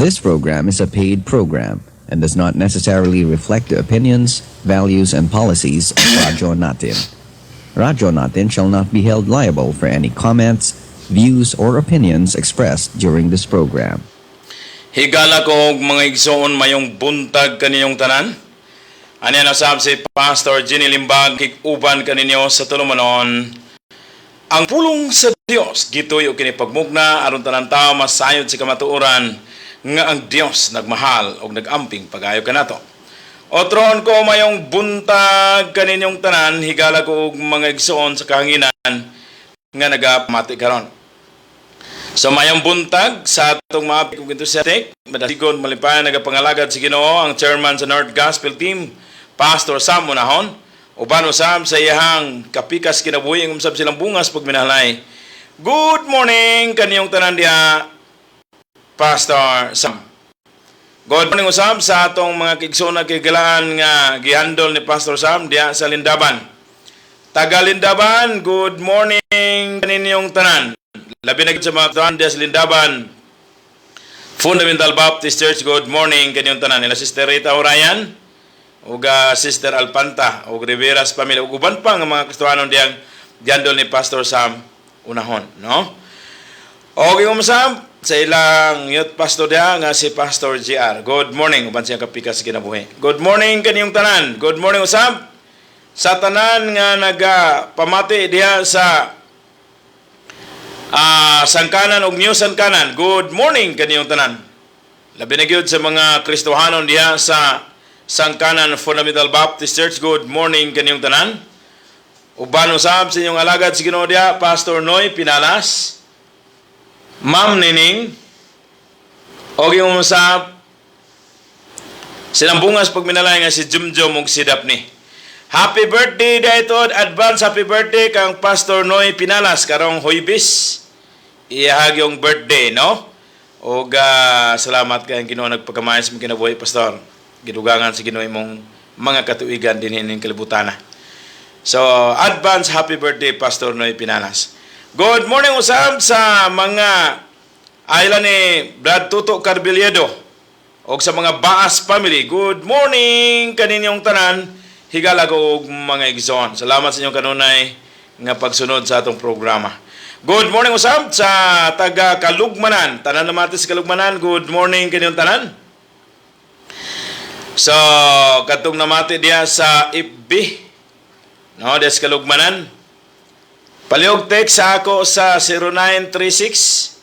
This program is a paid program and does not necessarily reflect the opinions, values, and policies of Radyo Natin. Radyo Natin shall not be held liable for any comments, views, or opinions expressed during this program. Higala ko og mga igsoon, mayong buntag kaninyong tanan. Ani na sab si Pastor Ginny Limbag kig-uban kaninyo sa tulumanon. Ang pulong sa Dios gituyo kini pagmugna aron tanan tao masayod sa kamatuoran nga ang Dios nagmahal og nagamping pagayo kanato. Otron ko, mayong buntag kaninyong tanan, higala ko og mga igsoon sa kahanginan nga nagapamati karon. So mayong buntag sa atong mga kung enthusiastic, madasigon malipayon nagapangalagad si Ginoo ang chairman sa North Gospel Team, Pastor Sam Monahon, uban usab sa iyahang kapikas kinabuhi ang usab silang bungas pagminahalay. Good morning kaniyong tanan diha, Pastor Sam. Good morning usab sa atong mga kaigsoon na kahigalaan nga gihandol ni Pastor Sam diha sa Lindaban. Taga Lindaban, good morning kaninyong tanan. Labi na gid sa mga tanan diha sa Lindaban Fundamental Baptist Church, good morning kaninyong tanan. Nila Sister Rita Orayan, ug Sister Alpanta, ug Riveras family, ug uban pa nga mga Kristohanon diyang gihandol ni Pastor Sam Unahon, no? Okay, umasam sa ilang youth pastor diha nga si Pastor GR. Good morning uban siya kapikas kinabuhi. Good morning kaniyong tanan. Good morning usab sa tanan nga nagapamati diha sa Sangkanan ug New Sangkanan. Good morning kaniyong tanan. Labi na gyud sa mga Kristohanon diha sa Sangkanan Fundamental Baptist Church. Good morning kaniyong tanan. Uban usab sa inyong alagad si Ginoo diha, Pastor Noy Pinalas. Ma'am Nining, og yung usab silang bungas pagminalay nga si Jumjum ug si Daphne. Happy birthday dayto, advance happy birthday kang Pastor Noy Pinalas karong Huybis. Iyahag yung birthday, no? Og salamat kay ang Ginoo nagpakamay sa imong kinabuhi, Pastor. Gidugangan sa Ginoo imong mga katuigan dinhi ning kalibutan. So, advance happy birthday, Pastor Noy Pinalas. Good morning usab sa mga isla ni Brad Tuto Carbiliedo og sa mga Baas family. Good morning kaninyong tanan. Higala ko og mga igsoon. Salamat sa inyong kanunay nga pagsunod sa atong programa. Good morning usab sa taga Kalugmanan. Tanan namati sa Kalugmanan. Good morning kaninyong tanan. So, katong namati diha sa FB, no, diha sa Kalugmanan. Palihog text sa ako sa 0936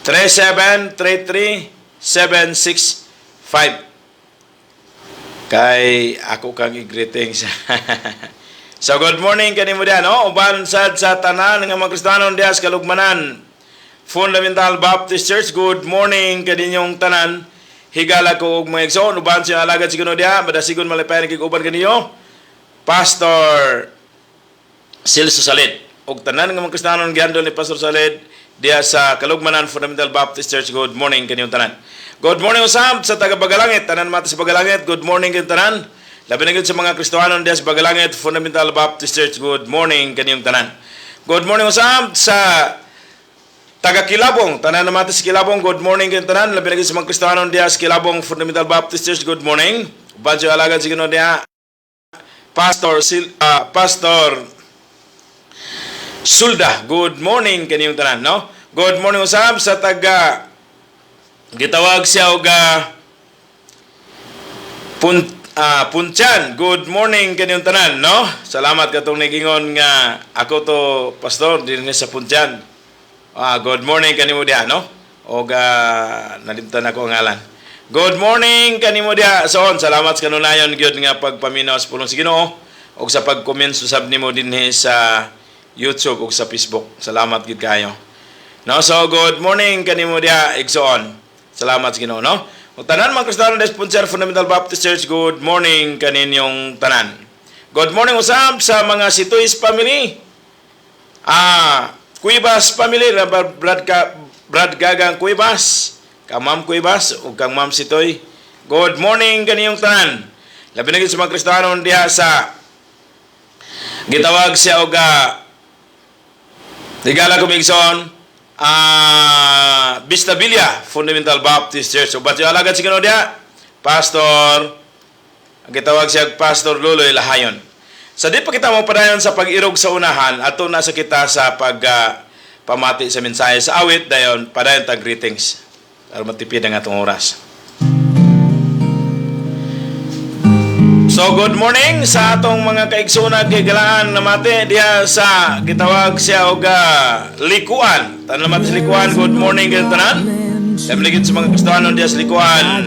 3733 765. Kay ako kang i-greetings. So good morning kanimo diha, no? Uban sad sa tanan nga mga Kristiyanon diha sa Kalugmanan Fundamental Baptist Church, good morning kaninyong tanan. Higala ko og mga igsoon uban sa alagad si Ginoo diha, madasigon malipayon kig uban kaninyo, Pastor Celso Salid ug tanan nga mga Kristiyanon gihandol ni Pastor Salid diha sa Kalugmanan Fundamental Baptist Church. Good morning kaninyong tanan. Good morning usab sa taga Bagalangit, tanan mata sa Bagalangit. Good morning kaninyong tanan. Labi na gyud sa mga Kristohanon diha sa Bagalangit Fundamental Baptist Church. Good morning kaninyong tanan. Good morning usab sa taga Kilabong, tanan namati sa Kilabong, good morning kaninyong tanan. Labi na gyud sa mga Kristohanon diha sa Kilabong Fundamental Baptist Church. Good morning. Uban sa alagad sa Ginoo diha, Pastor Sulda, good morning kaniyong tanan, no? Good morning usab sa taga gitawag siya og Punchan. Good morning kaniyong tanan, no? Salamat katong nigingon nga ako to, pastor dinhi sa Punchan. Good morning kanimo diha, no? Og nalimtan ako ang ngalan. Good morning kanimo diha. Soon, salamat sa kanunayon gyud nga pagpaminaw sa pulong sa Ginoo ug sa pag-comment usab nimo dinhi sa YouTube ug sa Facebook. Salamat gid kayo. No, so good morning kanimo diha, igsoon. Salamat sa Ginoo, no? Ug tanan mga Kristiyano des Puncher Fundamental Baptist Church, good morning kaninyong tanan. Good morning usab sa mga Situis family. Cuevas family, Brad, ka, Brad Gagang Cuevas, kang Ma'am Cuevas ug kang Ma'am Sitoy. Good morning kaniyong tanan. Labi na gid sa mga Kristiyano diha sa gitawag siya og higala ko, igsoon. Vistabilia Fundamental Baptist Church. So, ba't yung alagad si Ginoo diha? Pastor, ang gitawag siya Pastor Luloy Lahayon. Sa di pa kita mo padayon sa pag-irog sa unahan, ato na sa kita sa pag pamati sa mensahe sa awit, dayon padayon tag greetings. Aron matipid ang atong oras. So good morning sa atong mga kaigsoon kay galaan namati diha sa gitawag siya og Likuan. Tanan namati sa Likuan, good morning kay tanan. Labi sa mga Kristohanon diha sa Likuan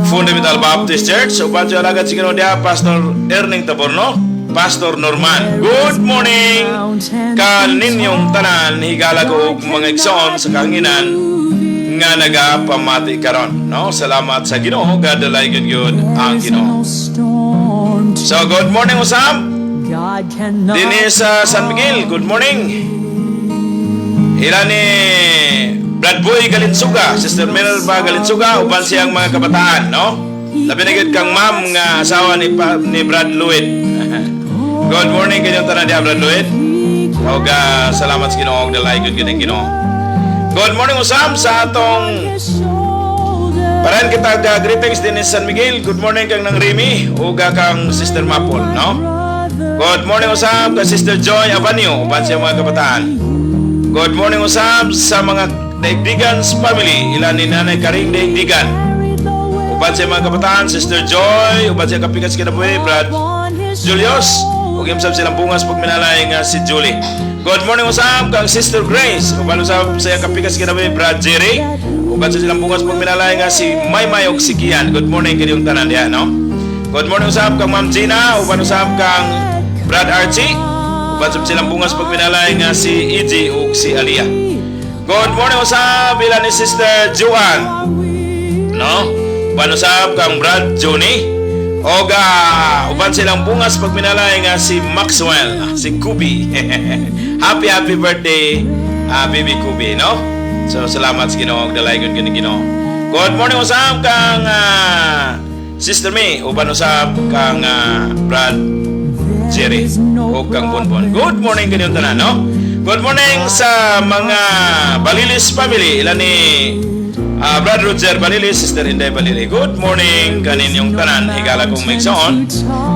Fundamental Baptist Church. So uban sa alagad si Ginoo diha, Pastor Erning Taborno, Pastor Norman. Good morning kaninyong tanan, higala ko og mga igsoon sa kahanginan nga nagapamati karon, no? Salamat sa Ginoo, gadalay gyud gyud ang Ginoo. So good morning usab dinhi sa San Miguel. Good morning. Ila ni Brad Boy Galinsuga, Sister Minerva Galinsuga, uban siyang mga kabataan, no? Labi na gyud kang ma'am nga asawa ni Brad Luid. Good morning kanyong tanan diha, Brad Luid. Og salamat sa Ginoo, dalay gyud gyud ang Ginoo. Good morning usab sa atong Paran kita ga greetings din sa San Miguel. Good morning kang nang Remy ug kang Sister Mapol, no? Good morning usab kang Sister Joy Abanio uban siya mga kabataan. Good morning usab sa mga Daigdigans family, ilan ni Nanay Karing Daigdigan. Uban sa mga kabataan, Sister Joy, uban siya kapikas kinabuhi, Brad Julius, ug imsab silang bungas pagminalay nga si Julie. Good morning usab kang Sister Grace, uban usab sa iyang kapikas kinabuhi, Brad Jerry, uban sa silang bungas pagminalay nga si Maymay ug si Kian. Good morning kanyong tanan diha, no? Good morning usab kang Ma'am Gina, uban usab kang Brad Archie, uban sab silang bungas pagminalay nga si EJ ug si Aliyah. Good morning usab ila ni Sister Joanne. No? Uban usab kang Brad Johnny. Oga, uban silang bungas pagminalay nga si Maxwell, si Kubi. Happy happy birthday, baby Kubi, no? So salamat sa Ginoo, dalay gyud kini Ginoo. Good morning usab kang Sister May, uban usab kang Brad Jerry o kang Bonbon. Good morning kanyong tanan, no? Good morning sa mga Balilis family, ilan ni Brad Roger Balilis, Sister Inday Balili. Good morning kaninyong tanan, higala kong maigsoon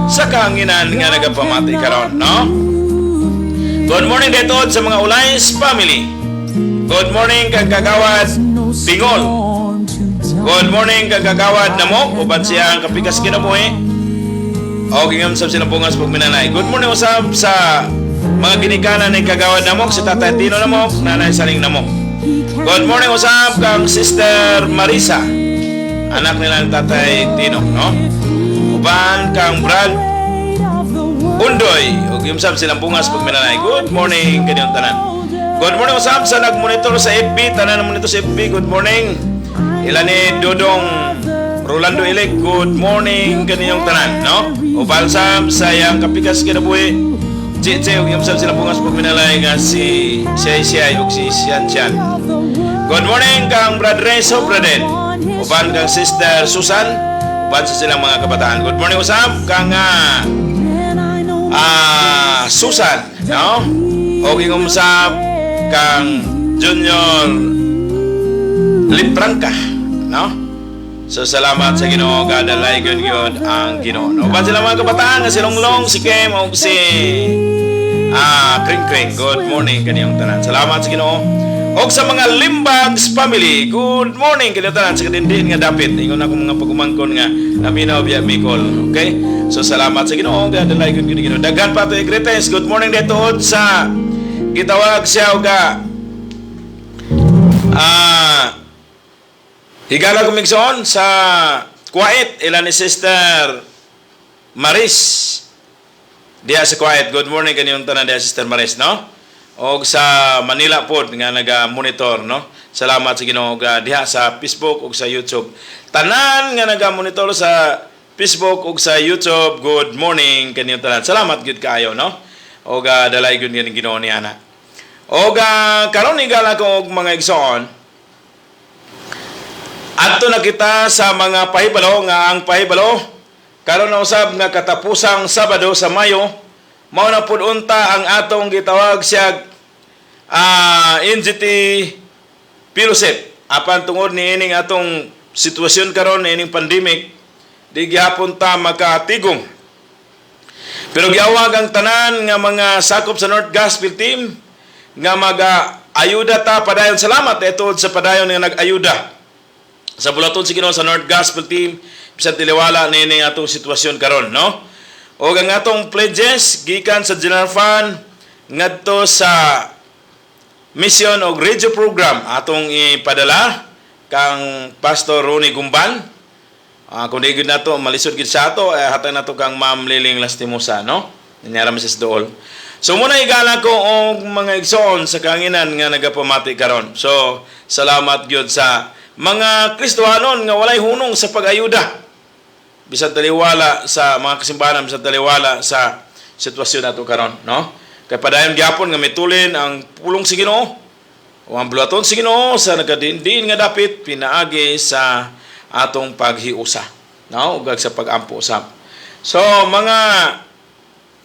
sa kahanginan nga nagapamati karon, no? Good morning dito sa mga Ulays family. Good morning kang Kagawad Bingol. Good morning kang Kagawad Namok, uban siya ang kapikas kinabuhi. O gingam sa silang bungas pagminanay. Good morning usab sa mga ginikanan ng Kagawad Namok, si Tatay Tino Namok, Nanay Saling Namok. Good morning usab kang Sister Marisa, anak nila ng Tatay Tino, no? Uban kang Brad Undoy, ug yung sab silang bungas pagminanay. Good morning kanyong tanan. Good morning usab sa nagmonitor sa FB, tanan na monitor sa FB. Good morning. Ila ni Dodong Rolando Ilig, good morning kaninyong tanan, no? Uban sab sa iyang kapikas kinabuhi, Chiche, ug yung sab silang bungas pagminalay nga si Siyay Siyay ug si Sian Sian. Good morning kang Brad Rezo Braden. Uban kang Sister Susan, uban sa silang mga kabataan. Good morning usab kang Susan, no? O usab kang Junior Liprangka, no? So salamat sa Ginoo, gadalay gyud gyud ang Ginoo. No? Uban sila mga kabataan nga si Longlong, si Kim ug si Kring Kring. Good morning kaniyong tanan. Salamat sa Ginoo. Og sa mga Limbags family, good morning kaniyong tanan sa kadindin nga dapit. Ingon ako mga pagumangkon nga naminaw biya Bicol. Okay? So salamat sa Ginoo, gadalay gyud gyud Ginoo. Daghan pa to greetings. Good morning dito sa gitawag siya og higala kumigsoon sa Kuwait, ila ni Sister Maris. Diha sa Kuwait. Good morning kaniyong tanan diha, Sister Maris, no? Og sa Manila pod nga naga-monitor, no? Salamat sa Ginoo diha sa Facebook ug sa YouTube. Tanan nga naga-monitor sa Facebook ug sa YouTube, good morning kaniyong tanan. Salamat gyud kaayo, no? Og dalay gyud kaning Ginoo ni ana. Og karon higala ko og mga igsoon, adto na kita sa mga pahibalo nga ang pahibalo karon na usab nga katapusang Sabado sa Mayo, mao na pud unta ang atong gitawag siya NGT Fellowship. Apan tungod ni ining atong sitwasyon karon, ining pandemic, di gihapon ta makatigom. Pero giawag ang tanan nga mga sakop sa North Gospel Team nga maga ayuda ta padayon. Salamat ito sa padayon nga nag-ayuda sa buluhaton sa Ginoo sa North Gospel Team bisan taliwala niini atong sitwasyon karon, no? Og ang atong pledges gikan sa General Fund ngadto sa mission og radio program atong ipadala kang Pastor Ronnie Gumban. Kung di gud nato malisod gid sa ato, eh, hatag nato kang Ma'am Liling Lastimosa, no? Ninyara Mrs. Dool. So muna, igala ko og mga igsoon sa kanginan nga nagapamati karon. So salamat gyud sa mga Kristohanon nga walay hunong sa pag-ayuda bisan taliwala sa mga kasimbahan, bisan taliwala sa sitwasyon nato karon, no? Kay padayon gyapon nga mitulin ang pulong sa Ginoo o ang buluhaton sa Ginoo sa nagadiin nga dapit pinaagi sa atong paghiusa, no, ug sa pagampo usab. So mga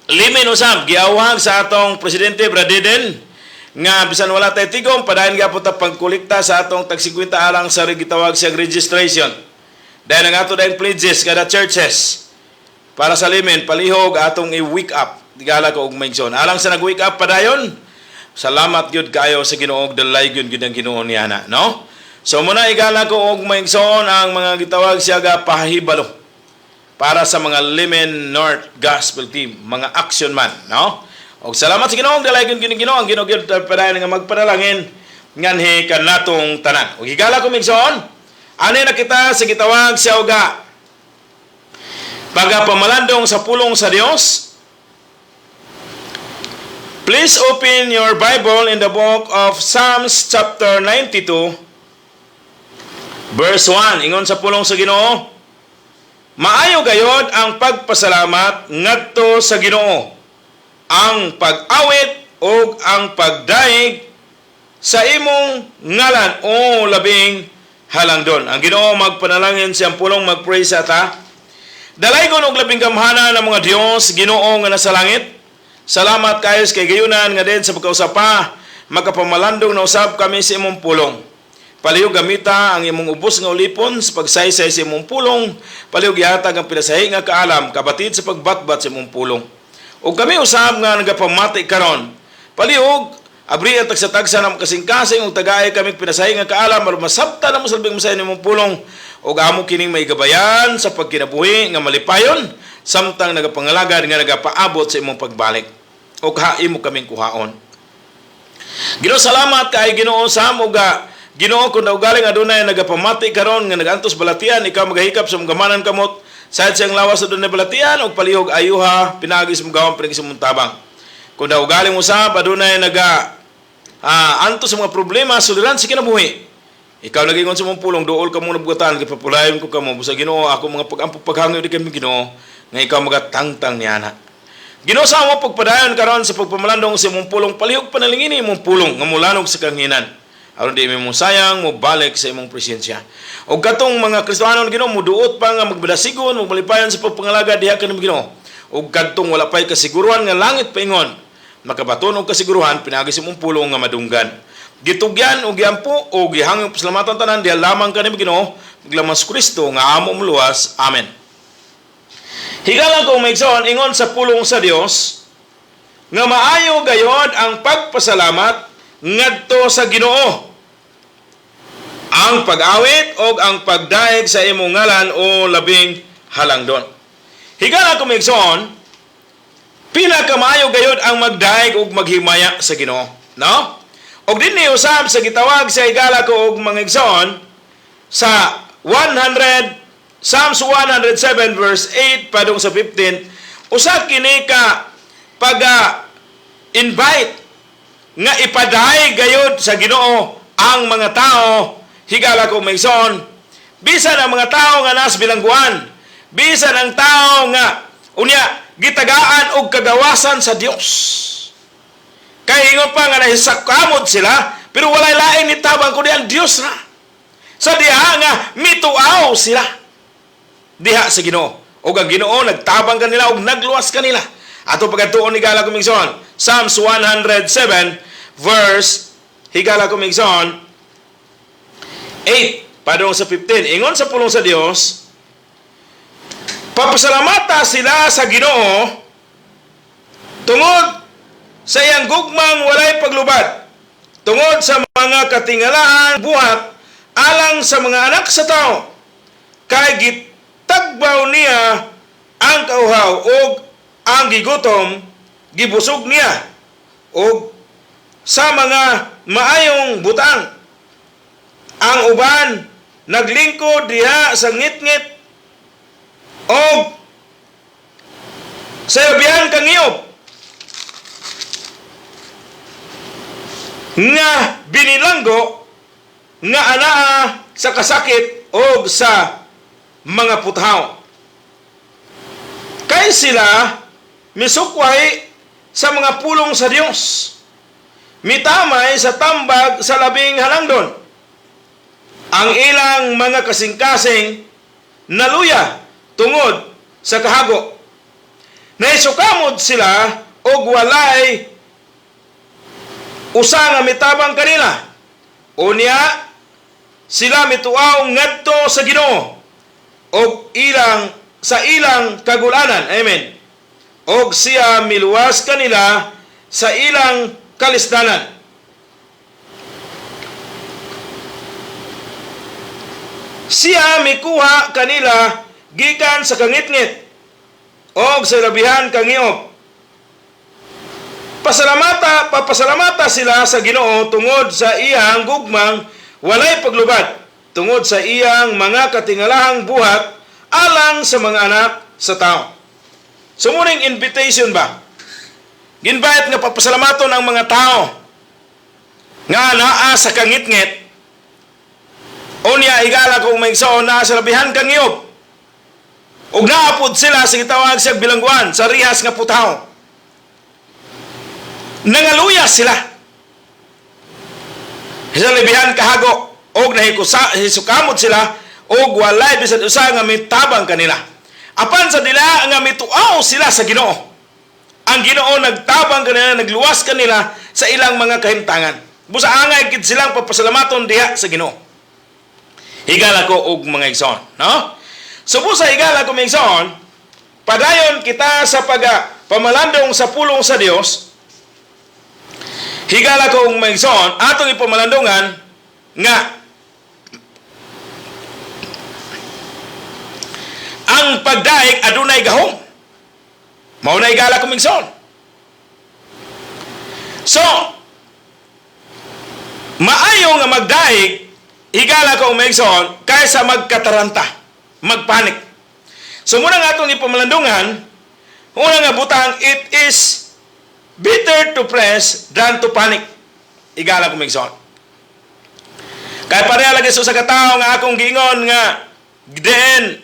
limin usab, giawhag sa atong presidente Bradiden nga bisan wala tay tigom, padayon gyapon ta pagkolekta sa atong tag 50 alang sa gitawag siya registration. Dahil ang ato dahil pledges kada churches para sa limin, palihog atong i-wake up. Gala ko og maigsoon. Alang sa nag-wake up padayon, salamat gyud kayo sa Ginoo, dalay gyud gyud ang Ginoo niya na, no? So muna, igala ko og maigsoon ang mga gitawag siya ga pahibalo para sa mga Limen North Gospel Team, mga action man, no? Og salamat sa Ginoo, dalay gyud gyud ang Ginoo, ang Ginoo gyud padayon nga magpanalangin nganhi kanatong tanan. Og higala ko maigsoon, ani na kita sa gitawag siya uga pagapamalandong sa pulong sa Dios. Please open your Bible in the book of Psalms chapter 92 verse 1. Ingon sa pulong sa Ginoo, "Maayo gayod ang pagpasalamat ngadto sa Ginoo, ang pag-awit ug ang pagdayeg sa imong ngalan, o labing halangdon." Ang Ginoo magpanalangin siyang pulong, mag-pray sa ta. Dalaygon og labing gamhanan ng mga Dios, Ginoo nga nasa langit. Salamat kayo kay gayunan nga din sa pagkausap pa, makapamalandong na usab kami sa imong pulong. Palihog gamita ang imong ubos nga ulipon sa pagsaysay sa imong pulong. Palihog ihatag ang pinasahi nga kaalam, kabatid sa pagbatbat sa imong pulong. Ug kami usab nga nagapamati karon, palihog abri ang tagsa-tagsa ng kasing-kasing ug tagay kami pinasahi nga kaalam aron masabtan namo sa labing masayon imong pulong ug amo kining maigabayan sa pagkinabuhi nga malipayon samtang nagapangalagad nga nagapaabot sa imong pagbalik o imo kaming kuhaon. Ginoo, salamat kay Ginoo sa amo ga Ginoo. Kung naugaling adunay nagapamati karon nga nagantos balatian, ikaw magahikap sa gamanan kamot sa siyang lawas adunay balatian ug palihog ayuha pinaagi sa gawang, pinaagi sa mong tabang. Kung naugaling usab adunay naga antos sa mga problema, suliran sa kinabuhi, ikaw nagingon sa mong pulong, "Duol kamo nabugatan, gipapulayon ko kamo." Busa Ginoo, ako mga pag-ampo, paghangyo di kami Ginoo nga ikaw magatangtang niana. Ginoo, sa amo pagpadayon karon sa pagpamalandong sa imong pulong, palihog panalingini imong pulong nga mulanog sa kanghinan aron di mo sayang mo balik sa imong presensya. Og katong mga Kristohanon, Ginoo, muduot pa nga magbadasigon, magmalipayon sa pagpangalagad diha kanimo, Ginoo. Og kadtong wala pay kasiguruhan nga langit paingon, makabaton og kasiguruhan pinaagi sa imong pulong nga madunggan. Gitugyan og giampo og gihangyo pasalamatan tanan diha lamang kanimo, Ginoo, maglamas Kristo nga amo moluwas. Amen. Higala kong maigsoon, ingon sa pulong sa Dios nga maayo gayod ang pagpasalamat ngadto sa Ginoo, ang pag-awit og ang pagdaig sa imong ngalan, o labing halangdon. Higala kong maigsoon, pinakamaayo gayod ang magdaig ug maghimaya sa Ginoo, no? Og dinhi usab sa gitawag sa higala ko og mga igsoon sa 100 Psalms 107 verse 8 padung sa 15, usa kini ka pag invite nga ipaday gayod sa Ginoo ang mga tao. Higala ko maigsoon, bisan ang mga tao nga nas bilangguan, bisan ang tao nga unya gitagaan og kagawasan sa Dios, kay ingon pa nga nahisakamot sila, pero walay lain ni tabang kundi ang Dios ra sa diha nga mituaw sila diha sa Ginoo ug ang Ginoo nagtabang kanila ug nagluwas kanila. Ato pagatuon ni gala kumingson, Psalms 107 verse, higala ko, mga igsoon, 8 padung sa 15. Ingon sa pulong sa Dios, "Papasalamata sila sa Ginoo tungod sa iyang gugmang walay paglubad, tungod sa mga katingalaang buhat alang sa mga anak sa tao, kay gitagbaw niya ang kauhaw ug ang gigutom gibusog niya og sa mga maayong butang. Ang uban naglingkod diha sa ngitngit og sa hilabihan kangiyog nga binilanggo nga anaa sa kasakit og sa mga puthaw. Kay sila misukway sa mga pulong sa Dios, mitamay sa tambag sa Labing Halangdon. Ang ilang mga kasing-kasing naluya tungod sa kahago. Naisukamod sila og walay usa nga mitabang kanila. Unya sila mituaw ngadto sa Ginoo og ilang sa ilang kagulanan." Amen. "Og siya miluwas kanila sa ilang kalisdanan. Siya mikuha kanila gikan sa kangitngit og sa labihan kangiob. Pasalamata, papasalamata sila sa Ginoo tungod sa iyang gugmang walay paglubad, tungod sa iyang mga katingalahang buhat alang sa mga anak sa tao." So muning invitation ba? Ginbayat nga papasalamaton ang mga tao nga naa sa kangitngit. Unya, higala kong maigsoon, naa sa labihan kangiob. Ug naapod sila sa gitawag sa bilangguan, sa rihas nga putaw. Nangaluya sila sa labihan kahago og nahisukamot sila og walay bisan usa nga mitabang kanila. Apan sa dila nga mituaw sila sa Ginoo, ang Ginoo nagtabang kanila, nagluwas kanila sa ilang mga kahimtangan. Busa angay gid silang papasalamaton diha sa Ginoo. Higala ko og mga igsoon, no? So busa, higala ko, mga igsoon, padayon kita sa pag pamalandong sa pulong sa Dios. Higala ko og mga igsoon, atong ipamalandungan nga ang pagdaig adunay gahom. Mao na, higala ko, mga igsoon. So, maayo nga magdaig, higala ko, mga igsoon, kaysa magkataranta, magpanik. So muna nga atong ipamalandungan, una nga butang, it is better to press than to panic. Higala ko, mga igsoon. Kay pareha lagi sa usa ka tawo nga akong giingon nga diin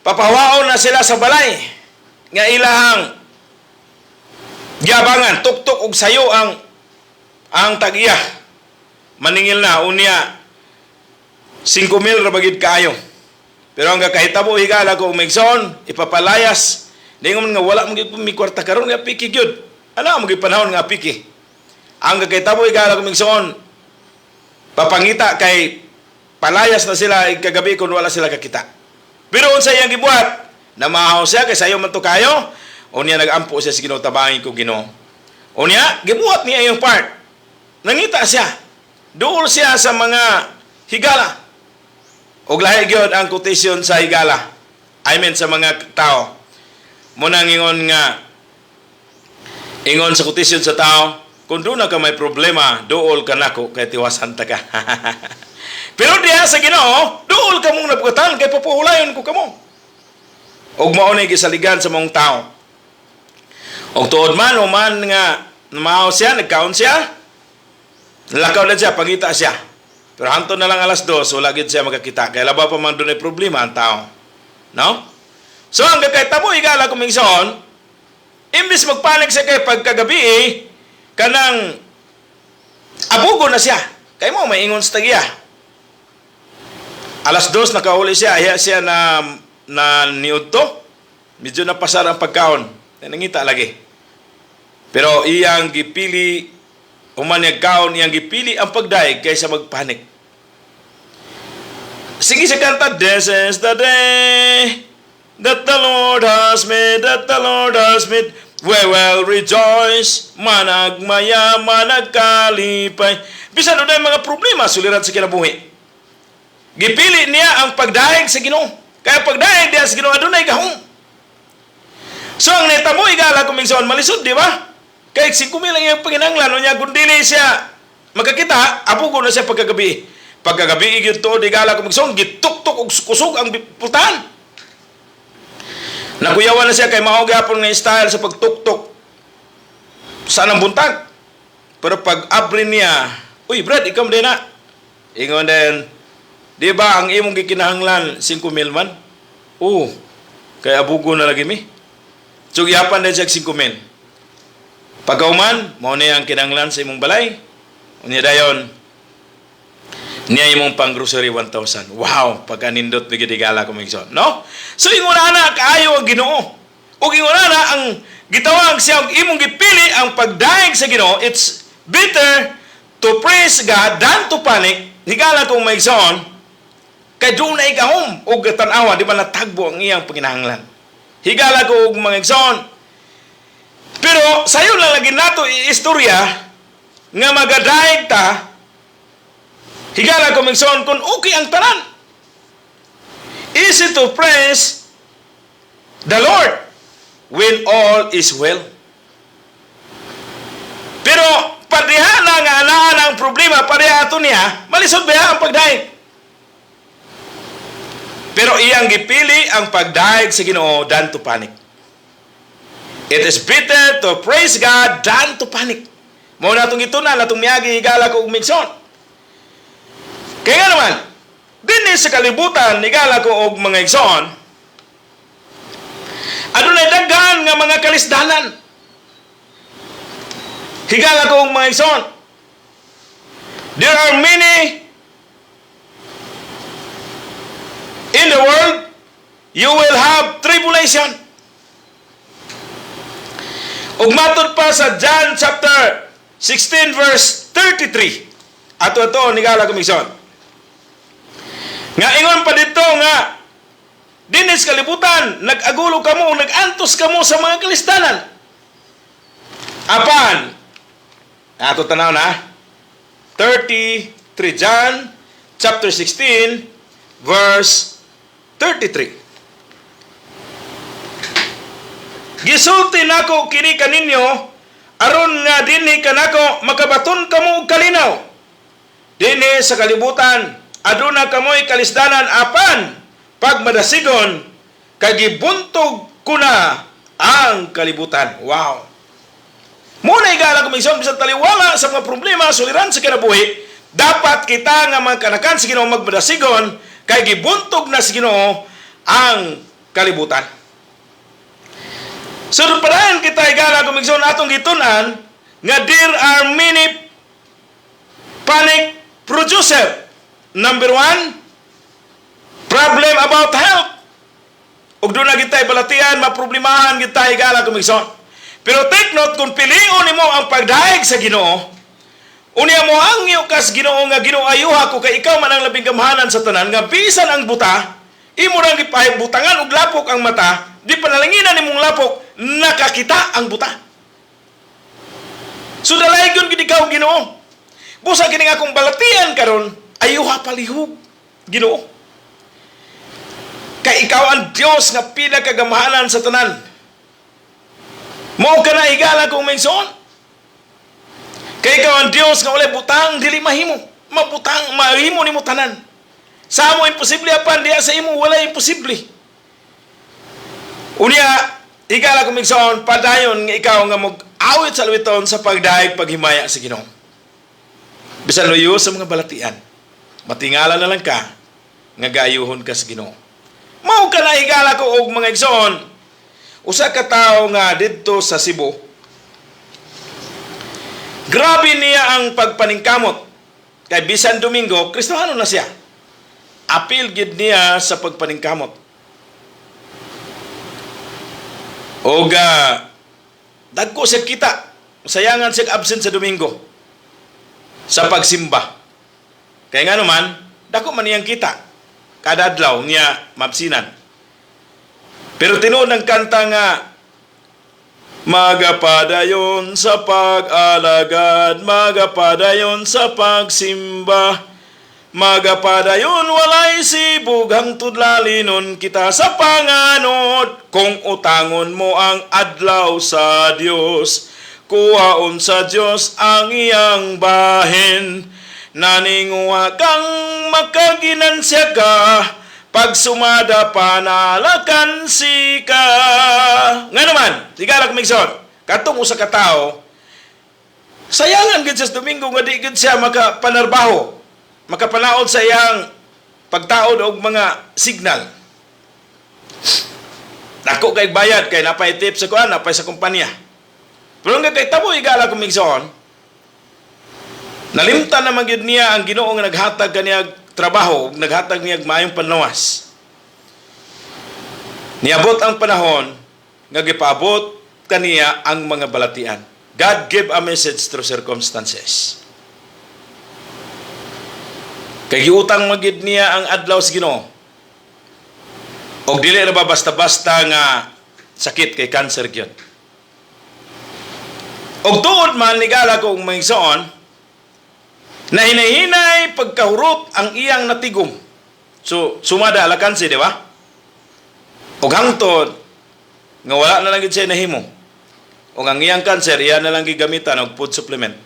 papahawaon na sila sa balay nga ilahang giabangan, tuktok og sayo ang tag-iya. Maningil na, unya 5 mil ra bagid kaayo. Pero ang kahitabo, higala ko, mga igsoon, ipapalayas. Di man nga wala mo gyud mi kwarta karon nga piki gyud. Ano mo gyud panahon nga piki. Ang kahitabo, higala ko, mga igsoon, papangita kay palayas na sila kagabi kung wala sila kakita. Pero unsa iyang gibuhat? Namahaw siya kay sayo man to kayo. Unya nagampo siya sa Ginoo, "Tabangin ko, Ginoo." Unya gibuhat niya iyang part. Nangita siya. Duol siya sa mga higala. Og lahi gyud ang quotation sa higala. I mean sa mga tao. Munang ingon nga ingon sa quotation sa tao, "Kung doon na ka may problema, duol ka nako kay tiwasan ta ka. Pero diha sa Ginoo, duol ka mong nabugatan kay papuhulayon ko kamo." Og mao na gisaligan sa maong tao. Og tuod man o man nga namahaw siya, nagkaon siya, nalakaw na siya, pangita siya. Pero hantod na lang 2:00, wala gid siya makakita. Kaya labaw pa man doon ay problema ang tao. No? So ang kakahitabo, higala ko, mga igsoon, imbis magpanik siya kay pagkagabi, eh, kanang abugo na siya. Kay mo, may ingon sa tagiya. 2:00 nakahuli siya, iya siya na na niudto. Medyo napasar ang pagkaon. Nangita lagi. Pero iyang gipili Human niya kaon, iyang gipili ang pagdayeg kaysa magpanik. Sige sa kanta, "This is the day that the Lord has made, that the Lord has made. We will rejoice, managmaya, managkalipay." Bisan doon mga problema, suliran sa kinabuhi. Gipili niya ang pagdayeg sa Ginoo. Kaya pagdayeg diya sa Ginoo, adunay gahom. So ang nahitabo, higala kong minsan, malisod, di ba? Kay 5,000 lang iyang panginanglan, unya kung dili siya magkakita, abugo na siya pagkagabi. Pagkagabi, gyud to, higala kong minsan, gituktok og kusog ang pultahan. Nakuyawan na siya kay mao gyapon nga style sa pagtuktok sa anang buntag. Pero pag abri niya, "Uy, Brad, ikaw din na." Ingon din, "Di ba ang imong gikinahanglan 5 mil man?" "Oo." "Kay abugo na lagi mi." So gihapan din siya 5 mil. "Pagkauman, mao na ang kinahanglan sa imong balay. Unya dayon, niya imong pang grocery 1,000." Wow, pagkanindot bigid, higala ko migson, no? So ingon ana kaayo ang Ginoo. Ug ingon ana ang gitawag siya og imong gipili ang pagdayeg sa Ginoo, it's better to praise God than to panic. Higala kong maigsoon, kay doon na gahom og tan-awa, di ba natagbo ang iyang panginahanglan? Higala ko og mga igsoon. Pero sayo lang lagi nato istorya nga magadayeg ta, higala ko migsoon, kung okay ang tanan. Easy to praise the Lord when all is well. Pero padiha na nga anaan ang problema, pareha ato niya, malisod ba ang pagdayeg? Pero iyang gipili ang pagdayeg sa Ginoo than to panic. It is better to praise God than to panic. Mao na itong ito na, natong miyagi, higala ko og migsoon. Kaya nga naman, dinhi sa kalibutan, higala ko og mga igsoon, adunay daghan nga mga kalisdanan. Higala ko og mga igsoon. There are many in the world, you will have tribulation. Ug matod pa sa John chapter 16 verse 33. Ato ato higala ko migsoon. Nga ingon pa dito nga dinhi sa kalibutan, nag-agulo kamo, nag-antos kamo sa mga kalisdanan. Apan, ato tanaw na, 33, John chapter 16 verse 33. "Gisulti nako kini kaninyo aron nga dinhi kanako makabaton kamo og kalinaw. Dinhi sa kalibutan aduna kamoy kalisdanan, apan pagmadasigon kay gibuntog ko na ang kalibutan." Wow. Muna, higala ko migsoon, bisan taliwala sa mga problema, suliran sa kinabuhi, dapat kita nga mga kanakan sa Ginoo magmadasigon kay gibuntog na sa Ginoo ang kalibutan. So padayon kita, higala ko migsoon, atong gitun-an nga there are many panic producer. Number one, problem about health. Ug doon na kita balatian, maproblemahan kita, higala ko migsoon. Pero take note, kung pilion nimo ang pagdayeg sa Ginoo, unya mo hangyo kas Ginoo nga, "Ginoo, ayuha ko kay ikaw man ang labing gamhanan sa tanan," nga bisan ang buta, imo rang gipahibutangan og lapok ang mata, di panalanginan nimong lapok, nakakita ang buta. So dalaygon gid ikaw, Ginoo. Busa kini nga akong balatian karon, ayuha palihog, Ginoo. Kay ikaw ang Dios nga pinakagamhanan sa tanan. Mao ka na, higala kong migsoon. Kay ikaw ang Dios nga walay butang dili mahimo. Mabutang mahimo nimo tanan. Sa amo imposible, apan diha sa imo walay imposible. Unya, higala kong migsoon, padayon nga ikaw nga mag-awit sa awiton sa pagdayeg paghimaya sa Ginoo. Bisan luyo sa mga balatian, matingala na lang ka nga gaayuhon ka sa Ginoo. Mao ka na, higala ko og mga igsoon. Usa ka tawo nga didto sa Cebu. Grabe niya ang pagpaningkamot. Kay bisan Domingo, Kristohano na siya. Apil gid niya sa pagpaningkamot. Og dagko siya kita. Sayangan siya absent sa Domingo. Sa pagsimba. Kaya nga naman, dako man niyang kita. Kada adlaw niya mabsinan. Pero tinuod ng kanta nga, "Magapadayon sa pag-alagad, magapadayon sa pagsimba, magapadayon walay sibog, hangtod lalinon kita sa panganod. Kung utangon mo ang adlaw sa Dios, kuhaon sa Dios ang iyang bahin. Naninguha kang makaginansya ka, pagsumada panalakansi ka." Nga naman, higala kumigson, katong usa ka tawo, sayangan gid siya sa Domingo nga di gid siya makapanarbaho, makapanaod sa iyang pagtaod og mga signal. Dako kay bayad kay napay tip sa kuan, napay sa kumpanya. Pero nga kay tabo, higala kumigson, nalimtan naman gyud niya ang Ginoo nga naghatag kaniya trabaho ug naghatag niya maayong panlawas. Niabot ang panahon nga gipaabot kaniya ang mga balatian. God give a message through circumstances. Kay giutang magid niya ang adlaw sa Ginoo. Og dili ra ba basta-basta nga sakit, kay cancer gyud. Og tuod man, higala kong mga, na hinahinay pagkahurot ang iyang natigom. So, sumada alakansi, di ba? Og hangtod nga wala na lang gid siya nahimo. Og ang iyang cancer, iya na lang gigamitan og food supplement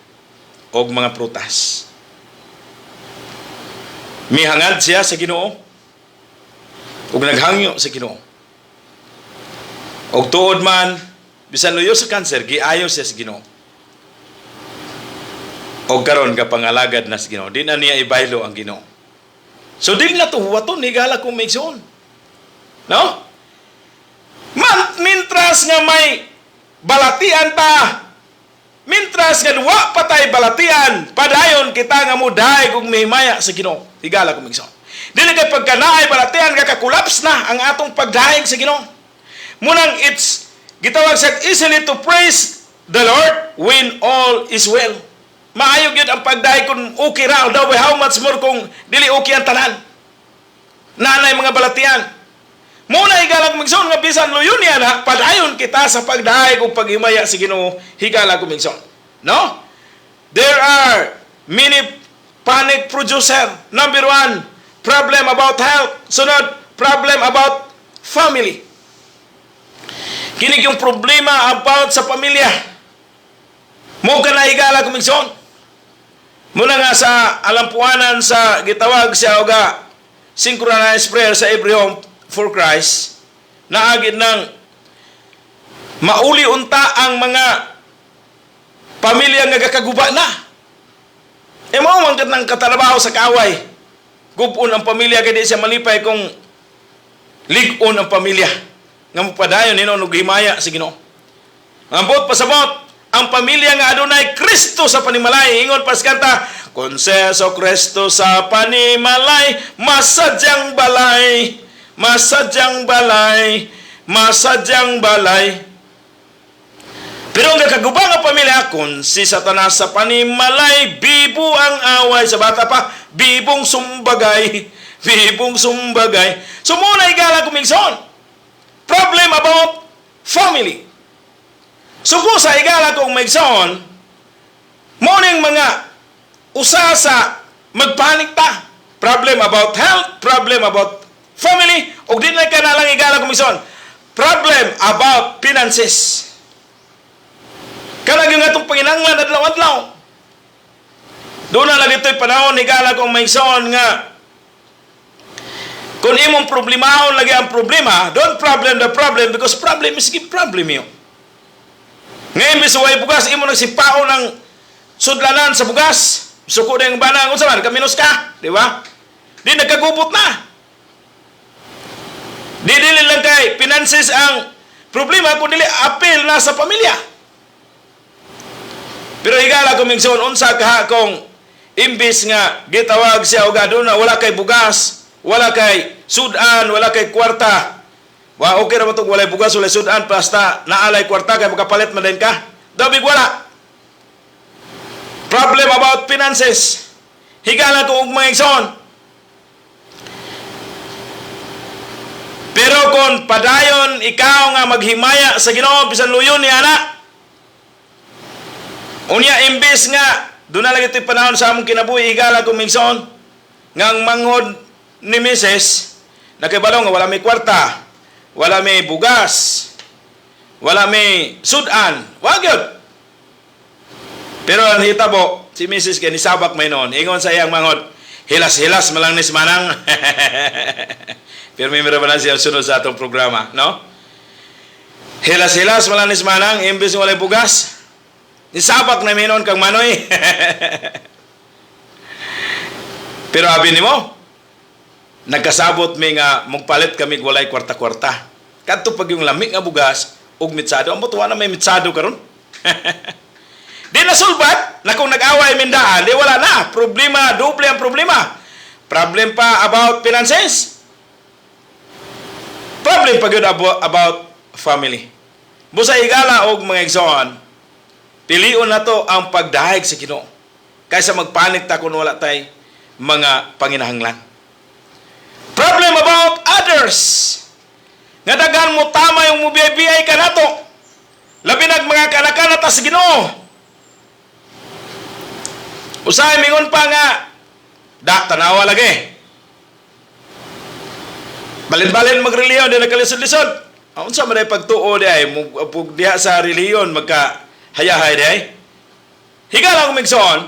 og mga prutas. Mihangad siya sa Ginoo ug naghangyo sa Ginoo. Og tuod man, bisan luyo sa cancer, giayo siya sa Ginoo. Og karon kapangalagad na sa Ginoo. Di na niya ibaylo ang Ginoo. So dili na to huwaton, higala kong maigsoon. No? Man, mintras nga may balatian ta, mintras nga wa pa tay balatian, padayon kita nga mudayeg ug mihimaya sa Ginoo. Higala kong maigsoon. Dili kay pagka naay balatian nga kakulaps na ang atong pagdayeg sa Ginoo. Munang it's gitawag sa easily to praise the Lord when all is well. Maayo gyud ang pagdayeg kung okay ra daw, how much more kung dili okay ang tanan. Nanay mga balatian. Muna, higala kumigson, nga bisan luyo niya na padayon kita sa pagdayeg ug paghimaya sa Ginoo, higala kumigson. No? There are many panic producer. Number one, problem about health. Sunod, problem about family. Kini yung problema about sa pamilya. Mo ka na, higala kumigson. Muna nga sa alampuanan sa gitawag siya oga synchronized prayer sa Every Home for Christ, naagid ng mauli unta ang mga pamilya nga gakaguba na. E mao man ng katrabaho sa kaaway. Gub-on ang pamilya kay di siya malipay kung lig-on ang pamilya. Nga mopadayon nino og himaya sa Ginoo. Ang buot pasabot, ang pamilya nga adunay Kristo sa panimalay. Ingon pas kanta, "Kung si Hesu Kristo sa panimalay, masadyang balay, masadyang balay, masadyang balay." Pero ang kakaguba nga pamilya, kung si Satanas sa panimalay, bibo ang away. Sa bata pa, "Bibong sumbagay, bibong sumbagay." So muna, higala kumigson. Problem about family. So kung sa, higala kong maigsoon, morning mga usa sa magpanik ta. Problem about health, problem about family, ug di na ka na lang, higala kong maigsoon. Problem about finances. Kanang yung atong panginanglan adlaw-adlaw. Doon na lang ito'y panahon, higala kong maigsoon, nga kung imong problemahon lagi ang problema, don't problem the problem because problem is give problem yun. Ngayon, bisan way bugas, imo nang sipaon ang sudlanan sa bugas. Suko na yung bana, unsa man, kaminos ka, di ba? Di nagkagubot na. Di dili lang kay finances ang problema, kung dili apil na sa pamilya. Pero higala ko migsoon, unsa ka kung imbis nga gitawag siya og aduna wala kay bugas, wala kay sudan, wala kay kwarta. Wa okay ra ba tong walay bugas, walay sudan, basta naalay kwarta kay makapalit man din ka. Daw wala. Problem about finances. Higala ko og mga igsoon. Pero kung padayon ikaw nga maghimaya sa Ginoo bisan luyon ni ana. Unya, imbes nga doon na lagi ito'y panahon sa among kinabuhi, higala ko migsoon, nga ang manghod ni Mrs. Nakibalo nga wala may kwarta, wala may bugas, wala may sudan, wag yun. Pero ang hitabo, si Mrs. kay nisabak may noon. Ingon sa iyang manghod, "Hilas-hilas malang ni si Manang." Pero may meron ba na siya sunod sa atong programa, no? "Hilas-hilas malang ni si Manang," imbes nga walay bugas. Nisabak na minon kang Manoy. Pero abi nimo, nagkasabot mi nga mugpalit kami walay kwarta-kwarta. Kadto pag yung lami nga bugas ug mitsado, ambot wa na may mitsado karon. Di na sulbat na kung nag-away mindaan, di wala na. Problema, doble ang problema. Problem pa about finances. Problem pa gyud about family. Busa, higala og mga igsoon, pilion na to ang pagdahig sa Ginoo kaysa magpanik ta kung wala tay mga panginahanglan. Problem about others. Nga daghan mo tama yung mubiyay-biyay ka nato. Labi nag mga kanakan ta sa Ginoo. Usahay mingon pa nga da tanawa lagi. Balin-balin magreliyon, di nagkalisod-lisod. Ah, unsa man ay pagtuo di ay mug diha sa relihiyon magka hayahay di ay. Higala akong migsoon,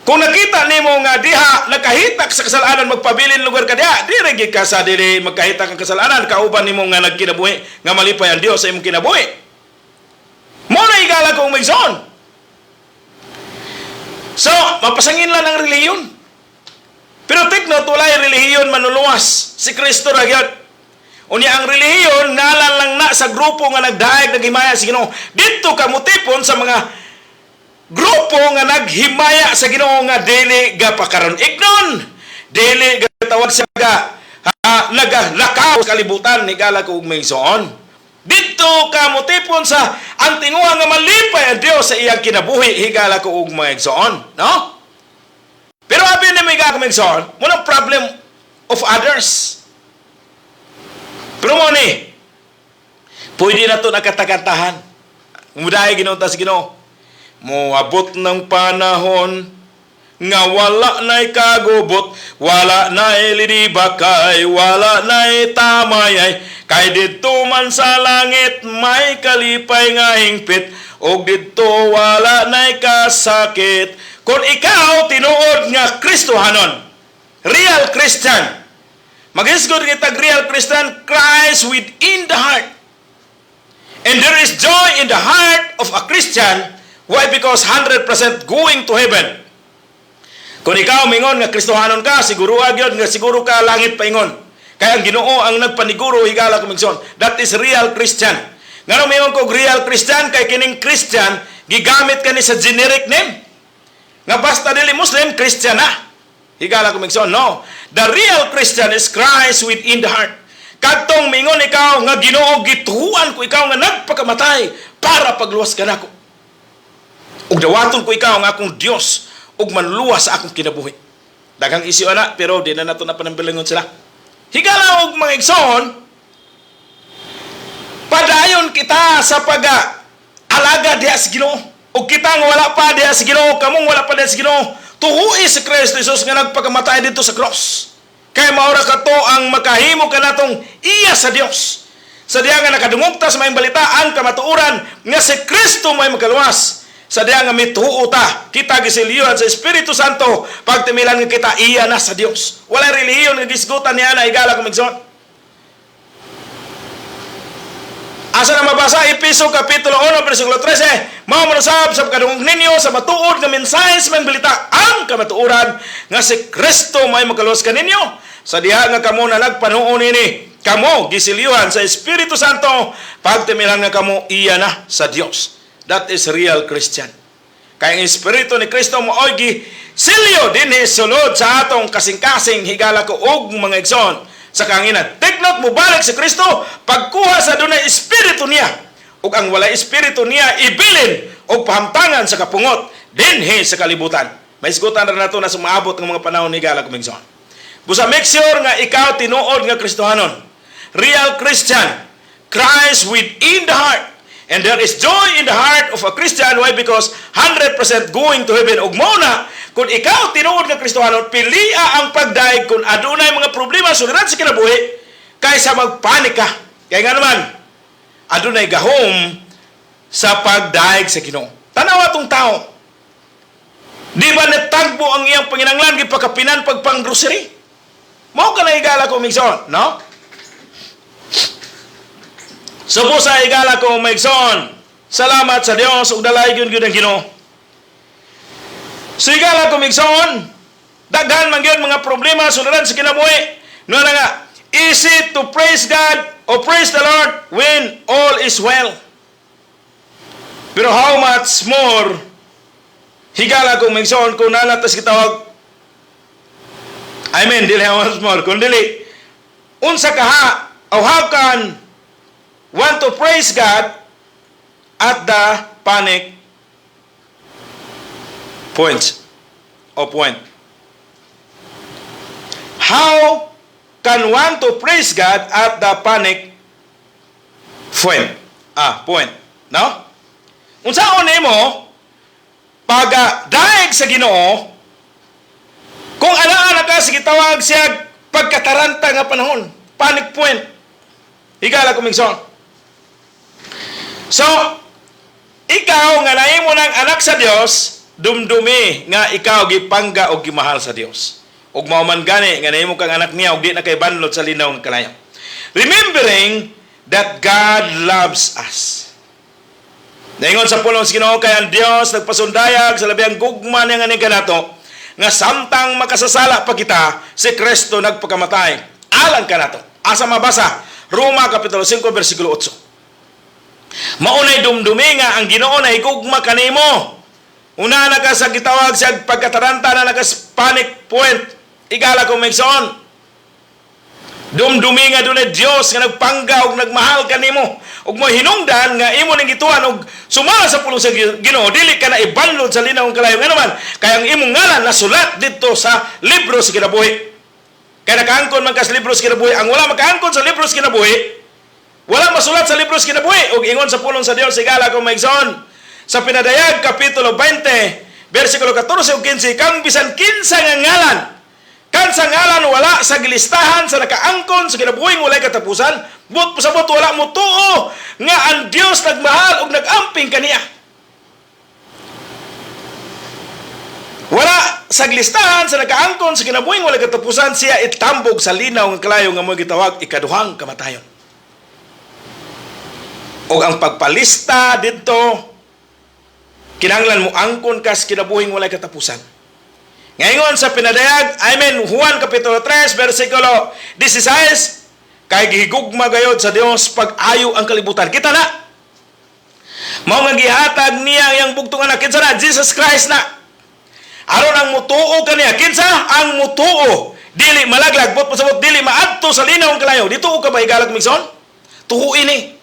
kung nakita nimo nga diha nakahitak sa kasalanan, magpabilin lugar ka diha, di ra gyud ka sa dili magkahitak ang kasalanan, kauban nimo nga nagkinabuhi nga malipay ang Dios sa imong kinabuhi. Mo na, higala kong migsoon. So, mapasangin lang ang relihiyon. Pero take note, walay relihiyon manuluwas. Si Kristo ra gyud. Unya, ang relihiyon ngalan lang na sa grupo nga nagdayeg, naghimaya sa Ginoo. Didto ka mutipon sa mga grupo nga naghimaya sa Ginoo nga dili ga pakaron ignon. Dili ga tawag sa ga ha, nagalakaw sa kalibutan, higala ko ug migsoon. Didto ka mutipon sa ang tinguha nga malipay ang Dios sa iyang kinabuhi, higala ko ug mga igsoon, no? Pero abi ni may igsoon, mo problem of others. Pero mo ni, pwede na to nakatakantahan. Mudahay Ginoo ta sa Ginoo. Moabot ng panahon nga wala na'y kagubot, wala na'y lidibakay, wala na'y tamayay, kay didto man sa langit may kalipay nga hingpit, ug didto wala na'y kasakit. Kung ikaw tinuod nga Kristohanon, real Christian, magisgod kita real Christian, Christ within the heart. And there is joy in the heart of a Christian. Why? Because 100% going to heaven. Kung ikaw mingon nga Kristohanon ka, siguro gyud nga siguro ka langit paingon. Kaya ang Ginoo ang nagpaniguro, higala ko migsoon. That is real Christian. Ngano mingon ko real Christian? Kay kining Christian gigamit kani sa generic name. Nga basta dili Muslim, Christian na. Higala ko migsoon. No. The real Christian is Christ within the heart. Kadtong mingon ikaw nga, "Ginoo, gituan ko ikaw nga nagpakamatay para pagluwas kanako. Ug dawaton ko ikaw nga akong Dios ug manluwas sa akong kinabuhi." Daghang isyu ana, pero di na nato na panambilingon sila. Higala og mga igsoon, padayon kita sa pag alaga diha sa Ginoo. Ug kita nga wala pa diha sa Ginoo, kamong wala pa diha sa Ginoo, tuhui si Kristo Jesus nga nagpakamatay dito sa cross. Kay maura kato ang makahimo kanatong iya sa Dios. Sa diha nga nakadungog ta sa maayong balita, ang kamatuoran nga si Kristo may makaluwas. Sa diha nga mituo ta, kita giselyuhan sa Espiritu Santo, pagtimilan nga kita iya na sa Dios. Wala relihiyon nga gisgutan niya na, higala ko migsoon. Asa na mabasa? Epeso Kapitulo 1, versikulo 13. Mao man usab sa pagkadungog ninyo sa matuod nga mensahe sa maayong balita, ang kamatuoran nga si Kristo may makaluwas kaninyo. Sa diha nga kamo na nagpanuon nini, kamo giselyuhan sa Espiritu Santo, pagtimilan nga kamo iya na sa Dios. That is real Christian. Kaya ang Espiritu ni Kristo mo oy gisilyo dinhi sulod sa atong kasing-kasing, higala ko og mga igsoon, sa kahanginan. Take note, mubalik si Kristo pagkuha sa dunay espiritu niya. Ug ang walay espiritu niya ibilin og pahamtangan sa kapungot. Dinhi sa kalibutan. Mahisgutan ra nato na sa maabot ng mga panahon, higala ko mga igsoon. Busa make sure nga ikaw tinuod nga Kristohanon. Real Christian. Christ within the heart. And there is joy in the heart of a Christian. Why? Because 100% going to heaven. Ug mao na, kung ikaw tinuod nga Kristohanon, pilia ang pagdaig kung adunay mga problema suliran sa kinabuhi, kaysa magpanik ka. Kaya nga naman, adunay gahom sa pagdaig sa Ginoo. Tanawa tong tao. Di ba natagbo ang iyang panginanglan gipakapinan pagpang-grocery? Mao ka na, higala ko, migsoon, no? Subusa, higala ko, migsoon. Salamat sa Dios ug dalaygon gyud ang Ginoo. So higala ko, migsoon, daghan man gyud mga problema suliran sa kinabuhi. No na nga, easy to praise God or praise the Lord when all is well. Pero how much more, higala ko, migsoon, kung nanatas gitawag, I mean, dili how much more, kung dili, unsa kaha, o how can want to praise God at the panic points o point? How can one to praise God at the panic point? Ah, point. No? Unsaon nimo pag daig sa Ginoo kung ana-ana ka sa gitawag siya pagkataranta nga panahon, panic point? Higala ko, migsoon. So, ikaw nga nahimo ng anak sa Dios, dumdumi nga ikaw gipangga og gimahal sa Dios. Ug mao man gani nga nahimo kang anak niya ug di na kay banlot sa linaw nga kalayo. Remembering that God loves us. Naingon sa pulong sa Ginoo, kay ang Dios nagpasundayag sa labihang gugma niya nganing kanato nga samtang makasasala pa kita, si Kristo nagpakamatay alang kanato. Asa mabasa? Roma kapitulo 5 bersikulo 8. Maunay dumdumi nga ang Ginoo na higugma kanimo. Una na ka sa gitawag sa pagkataranta na naka panic point. Higala ko, migsoon. Dumdumi nga dunay Dios nga nagpangga og nagmahal kanimo. Ug mo hinungdan nga imo ning gituan og sumala sa pulong sa Ginoo, dili ka na ibanlod sa linaw ng kalayo. Nga naman, kay ang imong ngalan nasulat didto sa libro sa kinabuhi. Kay nakaangkon man ka sa libro sa kinabuhi. Ang wala makaangkon sa libro sa kinabuhi, wala masulat sa libro sa kinabuhi. Ug ingon sa pulong sa Dios, higala ko, maigsoon, sa Pinadayag kapitulo 20, versikulo 14 ug 15, kang bisan kinsa nga ngalan, kan sa ngalan wala sa gilistahan sa nakaangkon sa kinabuhing walay katapusan, buot pasabot wala mo tuo nga ang Dios nagmahal ug nagamping kaniya. Wala sa gilistahan sa nakaangkon sa kinabuhing walay katapusan, siya itambog sa linaw nga kalayo nga mo gitawag ikaduhang kamatayon. Og ang pagpalista didto, kinahanglan mo angkon kas kinabuhing walay katapusan. Ngayon sa Pinadayag, I mean Juan kapitulo 3 versikulo 16, kay gihigugma gayod sa Dios pag-ayo ang kalibutan. Kita na. Mao nga gihatag niya ang iyang bugtong anak. Kinsa na? Jesus Christ na. Aron ang mutuo kaniya. Kinsa? Ang mutuo. Dili malaglag, buot pasabot dili maadto sa linaw ang kalayo. Dito ka ba, higala ko, migsoon? Tuuin ni.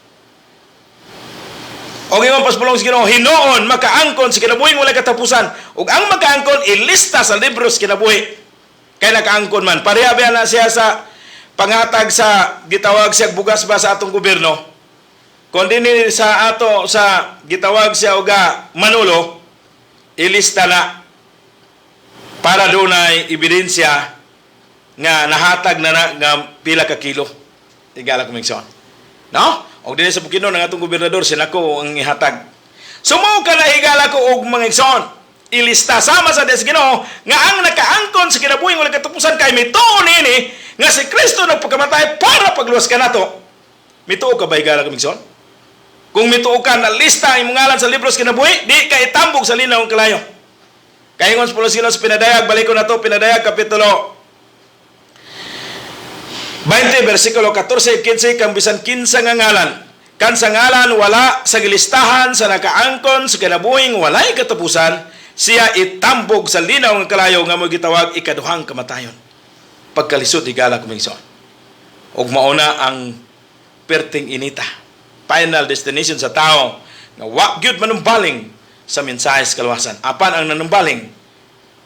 O ingon pas pulong sa Ginoo, hinuon makaangkon sa kinabuhing walay katapusan. Ug ang makaangkon ilista sa libro sa kinabuhi. Kay nakaangkon man. Pareha ba na siya sa pangatag sa gitawag siya bugas ba sa atong gobyerno? Kung dinhi sa ato sa gitawag siya oga Manolo, ilista na para dunay ebidensya nga nahatag na, na nga pila ka kilo. Higala ko, migsoon. No? Og dinhi sa Bukidnon ang atong gobernador sinako ang ihatag. So mao ka na, higala ko og mga igsoon. Ilista sama sa Dios Ginoo nga ang nakaangkon sa kinabuhing walay katapusan kay mituo niini nga si Kristo nagpakamatay para pagluwas kanato. Mituo ka ba, higala ko, migsoon? Kung mituo ka, na lista ang imong ngalan sa libro sa kinabuhi, di ka itambog sa linaw ng kalayo. Kay ingon sa pulong sa Pinadayag, balik ko na to, Pinadayag kapitulo 20 versikulo 14 15, kang bisan kinsa nga ngalan kan sa ngalan wala sa gilistahan sa nakaangkon sa kinabuhing walay katapusan, siya itambog sa linaw ng kalayo nga mo gitawag ikaduhang kamatayon. Pagkalisod, higala ko, migsoon. Ug mauna ang perting inita, final destination sa tao nga wa gyud manumbaling. sa mensahe sa kaluwasan. Apan ang nanumbaling,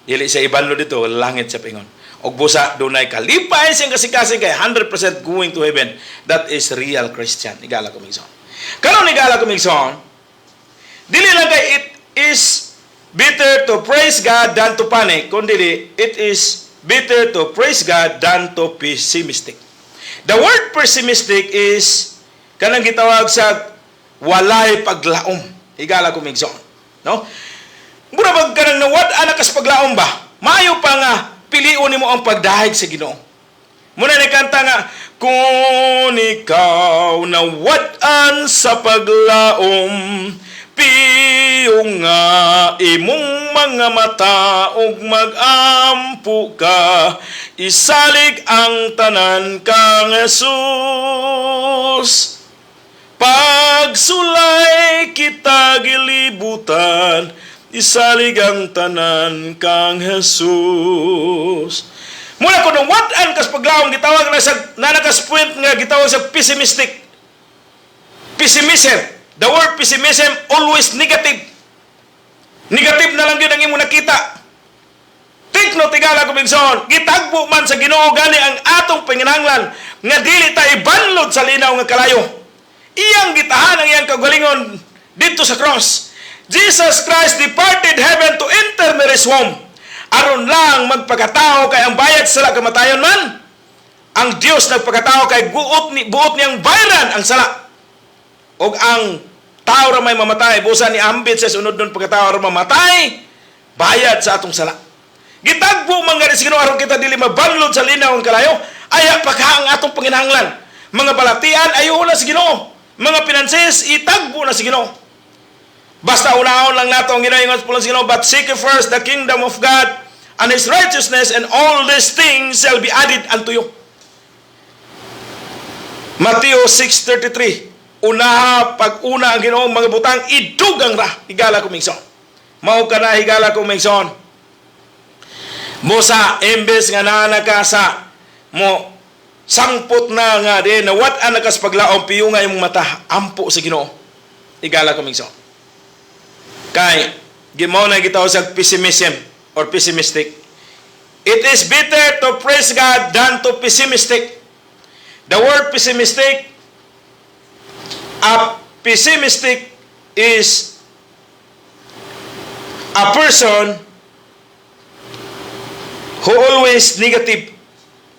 dili siya ibanlo dito, langit sa pingon. Og busa dunay kalipay siyang kasing-kasing kay 100% going to heaven. That is real Christian. Igala ko, migsoon. Karon, igala ko, migsoon, dili lang kay it is better to praise God than to panic, kundi it is better to praise God than to pessimistic. The word pessimistic is kanang gitawag sa walay paglaom. Higala ko, migsoon. No? Mura bag kanang nawad ana kas paglaom ba? Maayo pa nga pilion nimo ang pagdahig sa Ginoo. Muna ni kanta nga, "Kung ikaw nawad-an sa paglaom, piyunga imong mga mata ug mag-ampo ka, isalig ang tanan kang Jesus. Pagsulay kita gilibutan, isalig ang tanan kang Jesus." Muna kung nawad-an kas paglaom, gitawag na sa nanakas point nga gitawag sa pessimistic. Pessimism. The word pessimism, always negative. Negative na lang yun ang imong nakita. Take note, higala ko, migsoon, gitagbo man sa Ginoo gani ang atong panginahanglan nga dili ta ibanlod sa linaw nga kalayo. Iyang gitahan ang iyang kaugalingon dito sa cross. Jesus Christ departed heaven to enter Mary's womb. Aron lang magpakatao kay ang bayad sa sala kamatayon man. Ang Dios nagpakatao kay buot niyang bayran ang sala. Og ang tao ra may mamatay, busa ni ambit sa sunod nun pagkatao ra mamatay, bayad sa atong sala. Gitagbo man gani sa Ginoo aron kita dili mabanlod sa linaw ang kalayo, aya pa ka ang atong panginahanglan. Mga balatian ayo na sa Ginoo. Mga finances itagbo na sa Ginoo. Basta unahon lang nato ang Ginoo, ingon sa Ginoo, "But seek ye first the kingdom of God and His righteousness, and all these things shall be added unto you." Mateo 6:33. Unaha pag-una ang Ginoo, mga butang idugang ra, higala ko, migsoon. Mao kana, higala ko, migsoon. Busa imbes nga naa ka sa mo sangpot na nga di nawad-an na kas paglaom, piyunga imong mata, ampo sa Ginoo. Higala ko, migsoon. Kay gimo na gitawag sa pessimism or pessimistic. It is better to praise God than to pessimistic. The word pessimistic, a pessimistic is a person who always negative.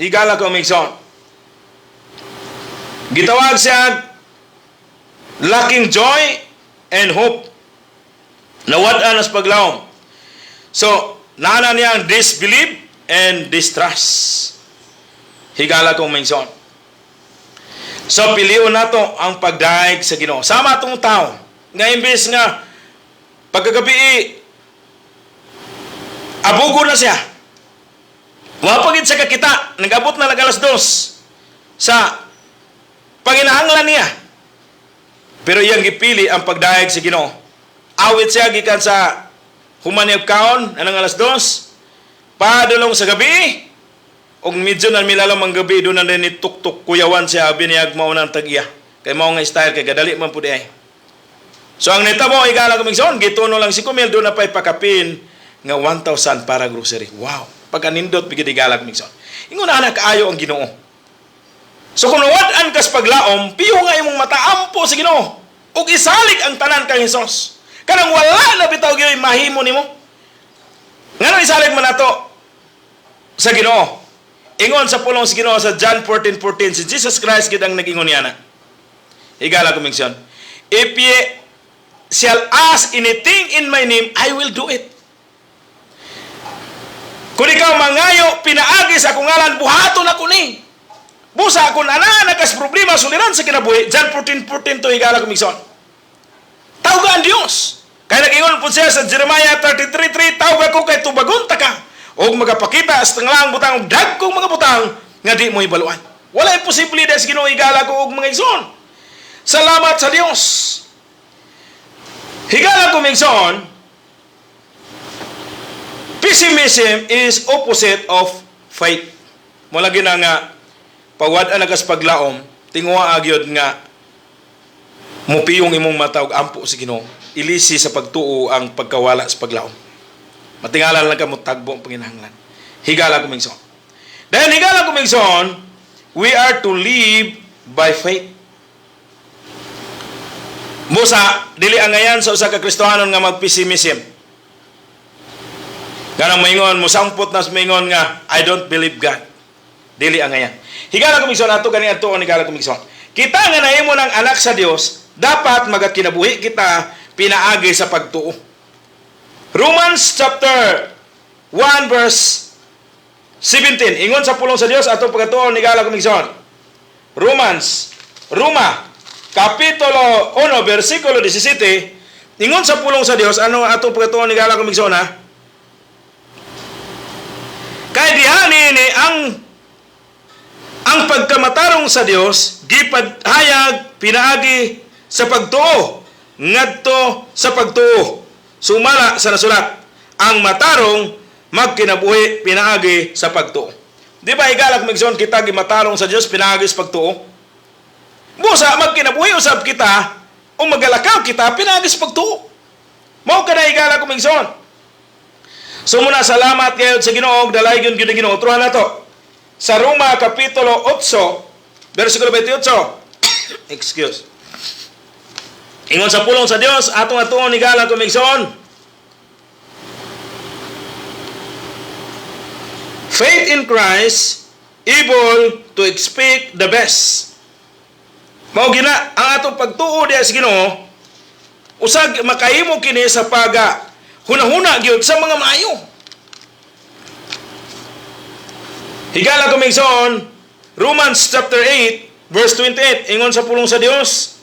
Higala ko, migsoon. Gitawag siya lacking joy and hope. Nawad-an as paglaom. So, nana niya ang disbelief and distrust. Higala kong migsoon. So, pilion nato ang pagdaig sa Ginoo. Sama atong tao, nga imbes nga pagkagabi abugo na siya. Wa pa gid siya kakita, nagabot na lang alas 2 sa panginahanglan niya. Pero iyang gipili ang pagdayeg sa Ginoo. Awit siya gikan sa human niya kaon anang alas 2 padulong sa gabi og medyo na milalom ang gabi, doon na ni tuktok kuyawan siya abi niya mao nang tag-iya. Kay mao nga style kay gadali man pud ay. So ang nitabo, higala ko, migsoon, gituno lang si Kumil, doon na pa'y pakapin nga 1,000 para grocery. Wow! Pagkanindot, bigid, higala ko, migsoon. Ingon na kaayo ang Ginoo. So kung nawad-an kas paglaom, piyo nga imong mata, ampo sa Ginoo. Ug isalig ang tanan kang Hesus. Kanang wala na bitaw gyud mahimo nimo. Ngano isalig man nato sa Ginoo? Ingon sa pulong sa Ginoo sa John 14:14, si Jesus Christ gid ang nag-ingon niya na. Higala ko, migsoon. "If ye shall ask anything in my name, I will do it." Kung ikaw mangayo pinaagi sa akong ngalan, buhaton ako ni. Busa kung ana nakas problema suliran sa kinabuhi, John 14:14 to, higala ko, migsoon. Tawga ang Dios. Kaya nag-ingon po siya sa Jeremiah 33:3, "Tawga ko kay tubagon ta ka og magapakita sa tanglang butang og dagkong mga butang nga di mo ibaluan." Wala imposible des Ginoo, higala ko og mga igsoon. Salamat sa Dios. Higala ko, migsoon, pessimism is opposite of faith. Mula gina nga pagwad-an nagas paglaom, tinguha agyod nga Mupiyong imong mata og ampo sa Ginoo. Ilisi sa pagtuo ang pagkawala sa paglaom. Matingala lang ka, mo tagbo ang panginahanglan. Higala ko, migsoon. Dahil, higala ko, migsoon, we are to live by faith. Busa, dili angayan sa usa ka Kristohanon nga magpessimism. Kanang maingon, musampot na sa maingon nga, "I don't believe God." Dili angayan. Higala ko, migsoon, ato gani ato, higala ko, migsoon. Kita nga nahimo ng anak sa Dios, dapat magakinabuhi kita pinaagi sa pagtuo. Romans chapter 1 verse 17. Ingon sa pulong sa Dios, atong pagatuon, higala ko, migsoon. Romans, Roma, kapitulo 1, versikulo 17, ingon sa pulong sa Dios, ano atong pagatuon, higala ko, migsoon, ha? Kay diha niini ang pagkamatarong sa Dios gipadhayag pinaagi sa pagtuo ngadto sa pagtuo. Sumala sa nasulat, ang matarong magkinabuhi pinaagi sa pagtuo. Di ba, higala ko, migsoon, kita gimatarong sa Dios pinaagi sa pagtuo? Busa magkinabuhi usab kita o magalakaw kita pinaagi sa pagtuo. Mao kana, higala ko, migsoon. So muna, salamat kayo sa Ginoo, dalay gyud gyud ang Ginoo. Truhan nato. Sa Roma kapitulo 8, versikulo 28. Excuse. Ingon sa pulong sa Dios, atong atuon, higala ko, migsoon. Faith in Christ able to expect the best. Mao gina ang atong pagtuo diha sa Ginoo, usag makahimo kini sa paga hunahuna gyud sa mga maayo. Higala ko, migsoon, Romans chapter 8 verse 28, ingon sa pulong sa Dios.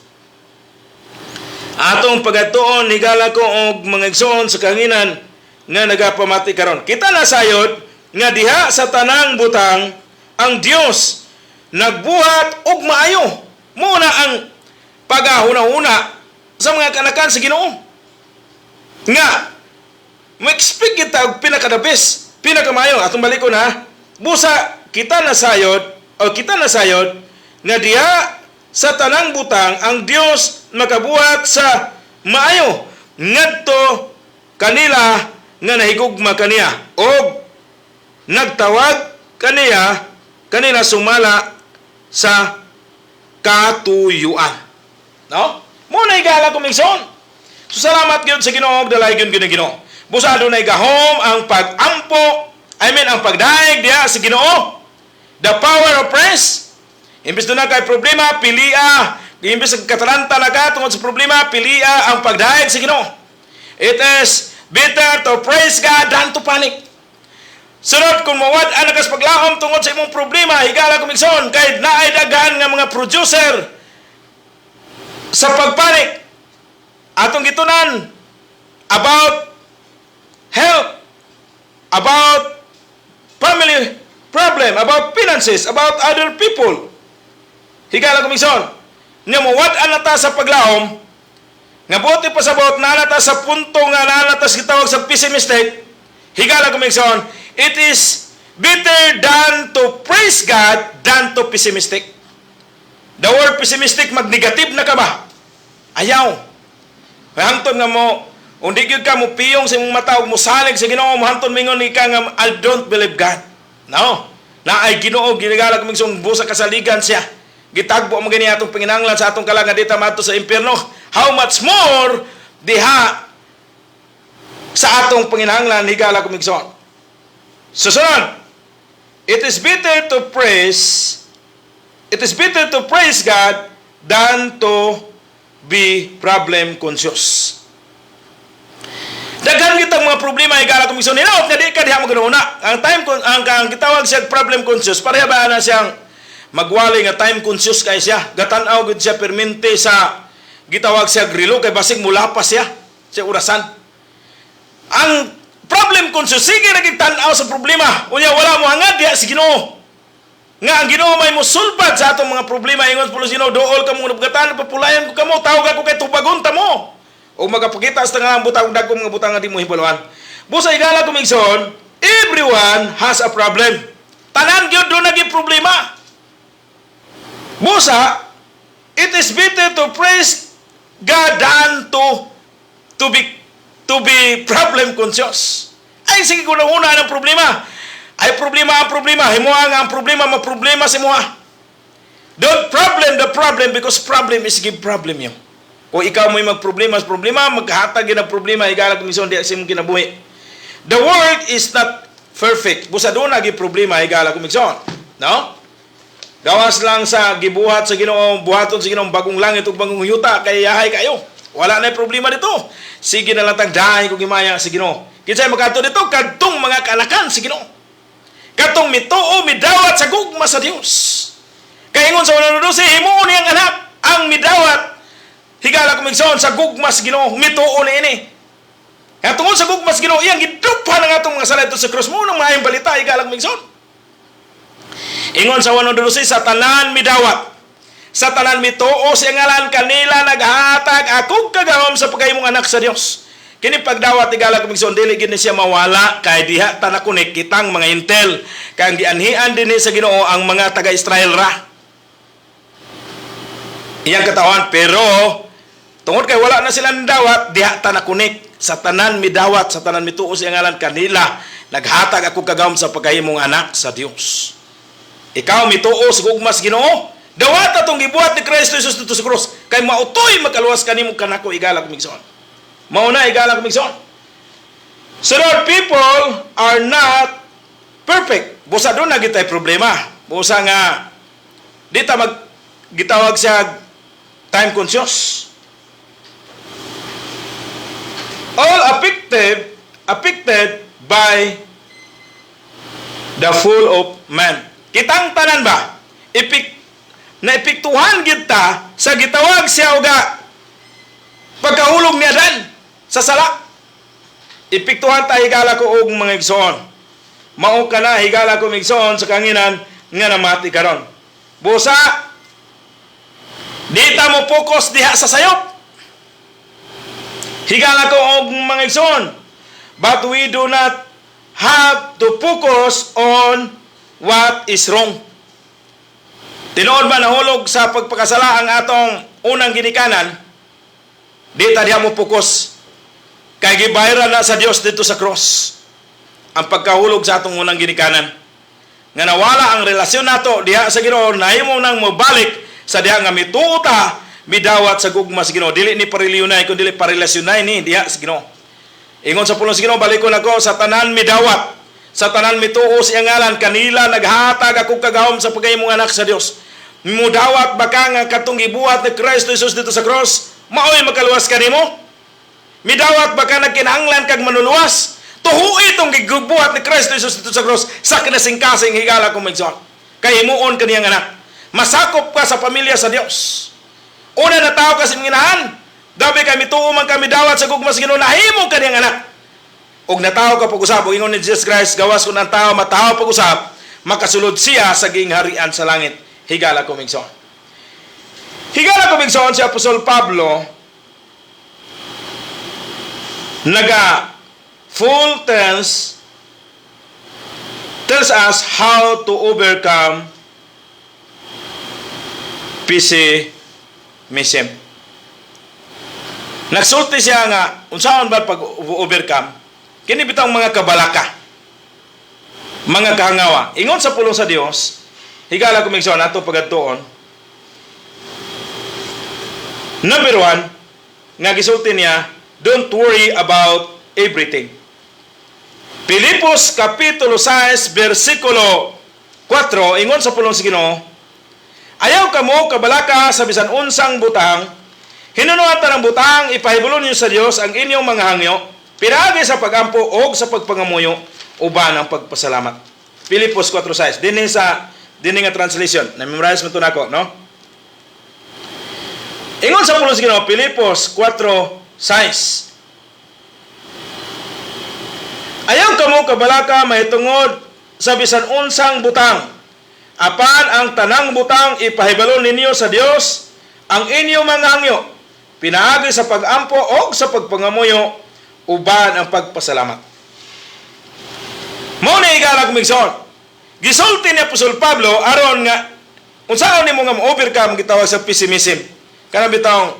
Atong pagatuon, higala ko og mga igsoon sa kahanginan nga nagapamati karon. Kita na sayod nga diha sa tanang butang ang Dios nagbuhat og maayo. Muna ang pagahuna-huna sa mga kanakan sa Ginoo. Nga mo-expect kita og pinaka the best, pinakamaayo. Atong balikon ha. Busa kita na sayod o kita na sayod nga diha sa tanang butang ang Dios makabuhat sa maayo ngadto kanila nga nahigugma kaniya og nagtawag kaniya kanila sumala sa katuyuan. No? Mo na, higala ko, migsoon. So salamat gyud sa Ginoo, dalay gyud gyud ang Ginoo. Busa adunay gahom ang pag-ampo, I mean ang pagdayeg diha sa Ginoo. The power of praise. Imbes duna kay problema, pilia. Imbes kataranta na ka tungod sa problema, pilia ang pagdayeg sa Ginoo. It is better to praise God than to panic. Sunod, kung mawad ang kas paglaom tungod sa imong problema, higala ko, migsoon, kay naay daghan nga mga producer sa pagpanik. Atong gitunan about health, about family problem, about finances, about other people. Higala ko, migsoon. Nga mawad-an na ta sa paglaom, nga buot ipasabot, naa ta sa punto nga naa ta sa gitawag sa pessimistic, higala ko, migsoon, it is better than to praise God than to pessimistic. The word pessimistic, mag-negative na ka ba? Ayaw. Hangtod nga mo, kung di gyud ka mo piyong sa imong mata ug mosalig sa Ginoo, mohantod mingon ni ka nga "I don't believe God." No. Naay Ginoo, higala ko, migsoon, busa kasaligan siya. Gitagbo mo gani atong panginahanglan sa atong kalag nga di ta maadto sa impyerno. How much more diha sa atong panginahanglan, higala ko, migsoon. Susunod, it is better to praise God than to be problem conscious. Daghan kitang mga problema, higala ko, migsoon, hinaot nga di ka diha maguna. Ang time ang gitawag siya problem conscious, pareha ba na siyang magwali nga time conscious kay siya. Gatan-aw gud siya permente sa gitawag siya relo kay basig mulapas siya sa orasan. Ang problem conscious, sige ra tan-aw sa problema. Unya wala mo hangad diha sa Ginoo. Nga ang Ginoo may musulbad sa atong mga problema. Ingon po Ginoo, "Duol kamo nabugatan, papulayan ko kamo, tawag ako kay tubagon ta mo." O magapakita sa nga butang dagko mga butang nga di mo hibaluan. Busa, higala ko, migsoon, everyone has a problem. Tanan gyud duna gyud problema. Busa, it is better to praise God than to be problem conscious. Ay sige kung una ang problema. Ay problema ang problema. Himuha nga ang problema, maproblema si muha. Don't problem the problem because problem is give problem you. Kung ikaw mo'y magproblema sa problema, maghatag yun ang problema, higala komisyon, di sa imong kinabuhi. The world is not perfect. Busa duna gyuy problema, higala komisyon. No? Gawas lang sa gibuhat sa Ginoo, buhaton sa Ginoo bagong langit ug bagong yuta kay yahay kayo. Wala na problema dito. Sige na lang tagdahay kung himaya sa Ginoo. Kinsay makadto dito kadtong mga kaanakan sa Ginoo. Katong mituo midawat sa gugma sa Dios. Kay ingon sa 1:12, himuon niyang anak ang midawat higala kumigsoon sa gugma sa Ginoo, mituo ni ini. Kaya tungod sa gugma sa Ginoo, iyang giduphan ang atong mga sala dito sa krus mo ng maayong balita, higala kumigsoon. Ingon sa 1:12, sa tanan midawat, sa tanan mituo sa ngalan kanila naghatag akong kagahom sa pagkahimong anak sa Dios. Kini pagdawat, higala kumigsoon, dili gid ni siya mawala kay diha ta nakunik kitang mga Hentil kay ang gianhian dinhi sa Ginoo ang mga taga-Israel ra. Iyang katawan, pero tungod kay wala na silang dawat, diha ta nakunik sa tanan midawat, sa tanan mituo sa ngalan kanila naghatag ako kagahom sa pagkahimong anak sa Dios. Ikaw mituo sa gugma sa Ginoo, dawat atong gibuhat ni Kristo Jesus dito sa krus kay mautoy makaluwas kanimo kanako, higala kumigsoon. Mao na, higala kumigsoon. So Lord, people are not perfect. Busa duna gyud tay problema. Busa nga di ta mag gitawag siya time conscious. All affected by the fall of man. Kitang tanan ba? Ipik naepektuhan gid ta sa gitawag siya uga pagkahulog ni Adan sa sala. Epektuhan ta, higala ko og mga igsoon. Mao ka na, higala ko igsoon, sa kanginan nga namati karon. Busa di ta mo focus diha sa sayop. Higala ko og mga igsoon. But we do not have to focus on what is wrong. Tinuod ba nahulog sa pagpakasala ang atong unang ginikanan? Di ta diha mo focus. Kay gibayaran na sa Dios dito sa cross ang pagkahulog sa atong unang ginikanan. Nga nawala ang relasyon nato diha sa Ginoo, nahimo nang mobalik sa diha nga mituo ta, midawat sa gugma sa Ginoo. Dili ni parelyunay kun dili parelasyonay ni diha sa Ginoo. Ingon sa pulong sa Ginoo, balikon ako, sa tanan midawat, sa tanan mituo sa iyang ngalan kanila naghatag ako kagahom sa pagkahimong anak sa Dios. Mudawat ba ka nga katong gibuhat ni Kristo Jesus dito sa cross, maoy makaluwas kanimo? Midawat ba ka nagkinahanglan kag manuluwas? Tuhui itong gibuhat ni Kristo Jesus dito sa cross sa kinasingkasing, higala kong maigsoon. Kay himuon kaniyang anak. Masakop ka sa pamilya sa Dios. Una na tao ka sa imong. Gabi kay mituo man kami dawat sa gugma sa Ginoo, nahimo kaniyang anak. Og natawo ka pag-usab, ug ingon ni Jesus Christ, gawas kung ang tao matawo pag-usab, makasulod siya sa gingharian sa langit. Higala ko migsoon. Higala ko migsoon, si Apostol Pablo naga full tense tells us how to overcome pessimism. Nagsulti siya nga unsaon ba pag overcome kini bitang mga kabalaka, mga kahangawa. Ingon sa pulong sa Dios, higala ko migsoon, ato pagadtuon. Number one, nga gisulti niya, don't worry about everything. Pilipos Kapitulo 6, versikulo 4, ingon sa pulong sa Ginoo, "Ayaw kamo kabalaka sa bisan unsang butang, hinunoa tanang butang ipahibalo ninyo sa Dios ang inyong mga hangyo, pinaagi sa pagampo og sa pagpangamuyo uban ang pagpasalamat." Pilipos 4:6. Dinhi sa dinhi nga translation, na-memorize mo to nako, no? Ingon sa pulong sa Ginoo, Pilipos 4:6. "Ayaw kamo kabalaka mahitungod sa bisan unsang butang. Apan ang tanang butang ipahibalo ninyo sa Dios ang inyong mga hangyo, pinaagi sa pagampo og sa pagpangamuyo uban ang pagpasalamat." Mao ni, higala kumigsoon. Gisulti ni Apostol Pablo aron nga unsaon nimo nga mo-overcome gitawag sa pessimism. Kanang bitawng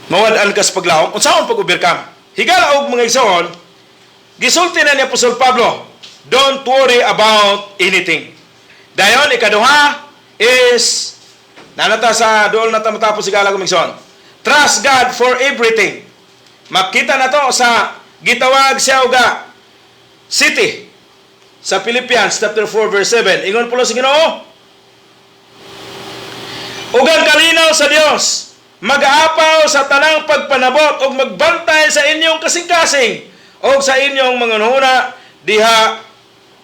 Mawad-an ka sa paglaom, unsaon pag-overcome? Higala og mga igsoon, gisulti na ni Apostol Pablo, "Don't worry about anything." Dayon, ikaduha is, nanata sa dool na ta matapos, higala kong igsoon. Trust God for everything. Makita na to sa gitawag siya uga city sa Philippians chapter 4 verse 7. Ingon pulo sa Ginoo, "Ug ang kalinaw sa Dios magaapaw sa tanang pagpanabot ug magbantay sa inyong kasing-kasing ug sa inyong mga hunahuna diha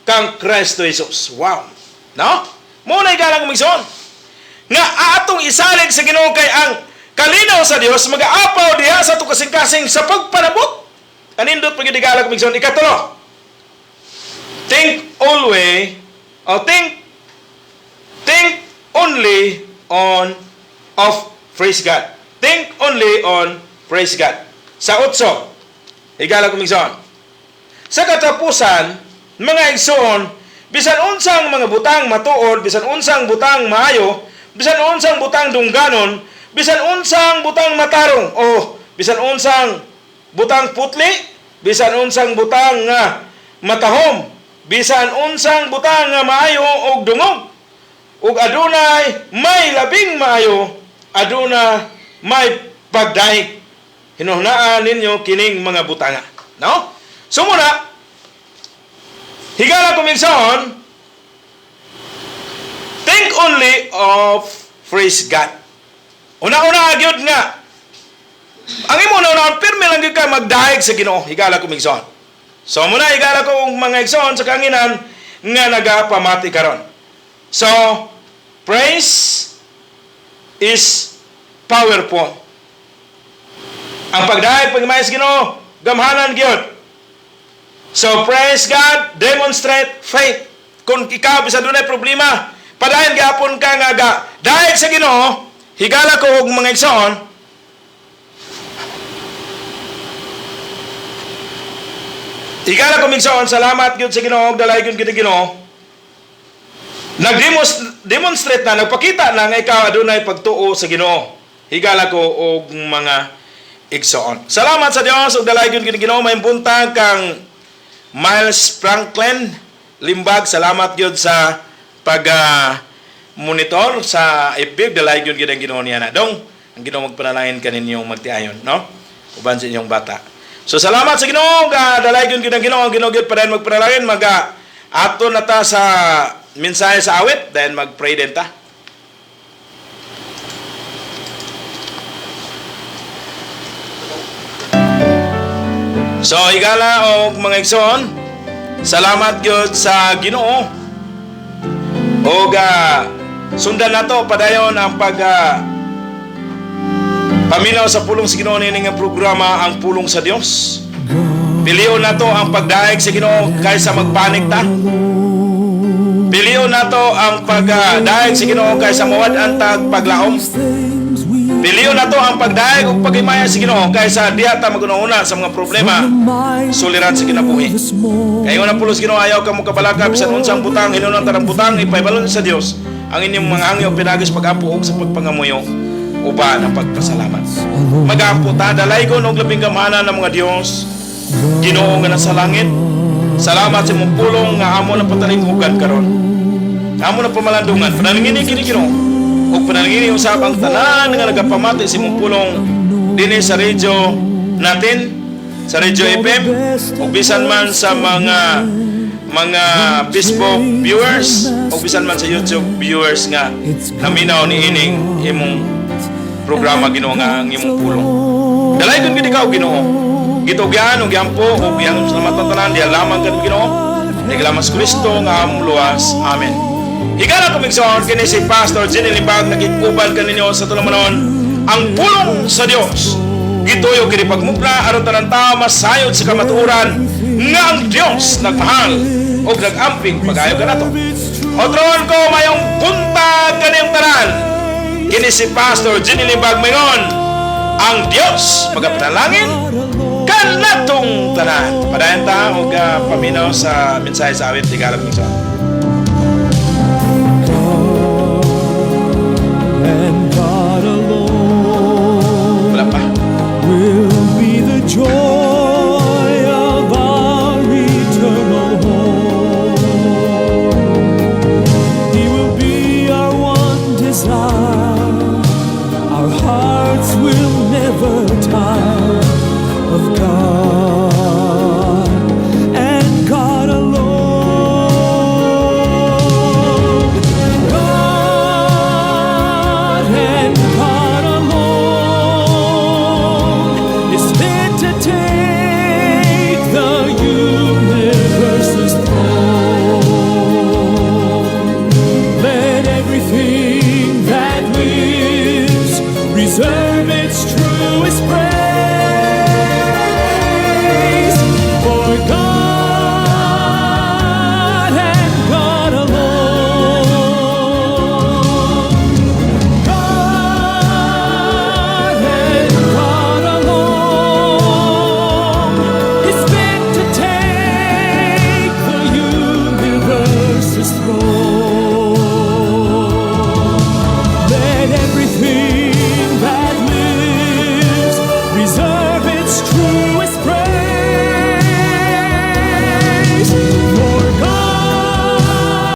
kang Kristo Jesus." Wow. No? Mao na, higala kong igsoon, nga atong isalig sa Ginoo kay ang kalinaw sa Dios magaapaw diha sa atong kasing-kasing sa pagpanabot. Kanindot pag higala kong igsoon. Ikatulo, think always or think think only on of praise God. Think only on praise God. Sa utso, higala kong igsoon. Sa katapusan, mga igsoon, bisan unsang mga butang matuod, bisan unsang butang maayo, bisan unsang butang dungganon, bisan unsang butang matarong, o bisan unsang butang putli, bisan unsang butang nga matahom, bisan unsang butang nga maayo og dungog, ug adunay may labing maayo, aduna may pagdayeg, hinunaan ninyo kining mga butanga. No? So muna, higala kong igsoon, think only of praise God. Una-una gyud nga ang imo na pirmi lang gyud ka magdayeg sa Ginoo, higala kong igsoon. So muna, higala ko mga igsoon sa kanginan nga nagapamati karon. So praise is powerful. Ang pagdayeg pagmay sa Ginoo, gamhanan gyud. So praise God, demonstrate faith. Kung ikaw bisa dunay problema, padayon gihapon ka nga ga dayeg sa Ginoo, higala ko og mga igsoon, higala ko igsoon, salamat gyud sa Ginoo, dalay gyud gyud Ginoo. Nag-demonstrate na, nagpakita na nga ikaw adunay pagtuo sa Ginoo. Higala ko og mga igsoon. Salamat sa Dios ug dalay gyud Ginoo. May buntag kang Miles Franklin Limbag, salamat gyud sa pag monitor sa FB. Dalay gyud gyud ang Ginoo niya na. Dong, ang Ginoo magpanalangin kaninyong magtiayon, no? Uban sa inyong bata. So salamat sa Ginoo, ga dalay gyud gyud ang Ginoo, ang Ginoo gyud padayon magpanalangin. Maga ato na ta sa mensahe sa awit, then mag-pray din ta. So higala og mga igsoon, salamat gyud sa Ginoo. Og sundan nato padayon ang pag paminaw sa pulong sa Ginoo niini nga programa, Ang Pulong sa Dios. Pilion nato ang pagdayeg sa Ginoo kaysa magpanik ta. Pilion nato ang pagdayeg sa Ginoo kaysa mawad-an tag paglaom. Pilion nato ang pagdayeg ug paghimaya sa Ginoo kaysa diha ta maguna-una sa mga problema, suliran sa kinabuhi. Kay ingon ang pulos Ginoo, "Ayaw ka mo kabalaka bisan unsang butang, hinuon tanang butang, ipahibalon sa Dios ang inyong mga hangyo pinaagi sa pag-ampo ug sa pagpangamuyo uban ang pagpasalamat." Magampo ta, dalaygon og labing gamhanan ng mga Dios, Ginoo nga nasa langit. Salamat sa imong pulong nga amo na patalinghugan karon. Amo na pamalandungan, panalangini kini, Ginoo. Ug panalangini usab ang tanan nga nagapamati sa imong pulong dinhi sa radyo natin, sa Radio FM, ug bisan man sa mga Facebook viewers o bisan man sa YouTube viewers nga naminaw ni ining imong programa, Ginoo, nga ang imong pulong. Dalaygon gid ikaw, Ginoo. Gitugyan ug giampo ug gihangop salamatan tanan diha lamang kan Ginoo. Naglamas Kristo nga among luwas. Amen. Higala kong igsoon, kini si Pastor Jenny Limbag nakikuban kaninyo sa tulumanon, Ang Pulong sa Dios. Gituyo kini pagmugna aron tanan tao masayod sa kamatuoran nga ang Dios nagmahal ug nagamping pagayo kanato. Otron ko mayong buntag kaniyong tanan. Kini si Pastor Jenny Limbag mayon, ang Dios magapanalangin kanatong tanan. Padayon ta og paminaw sa mensahe sa awit, higala kong igsoon.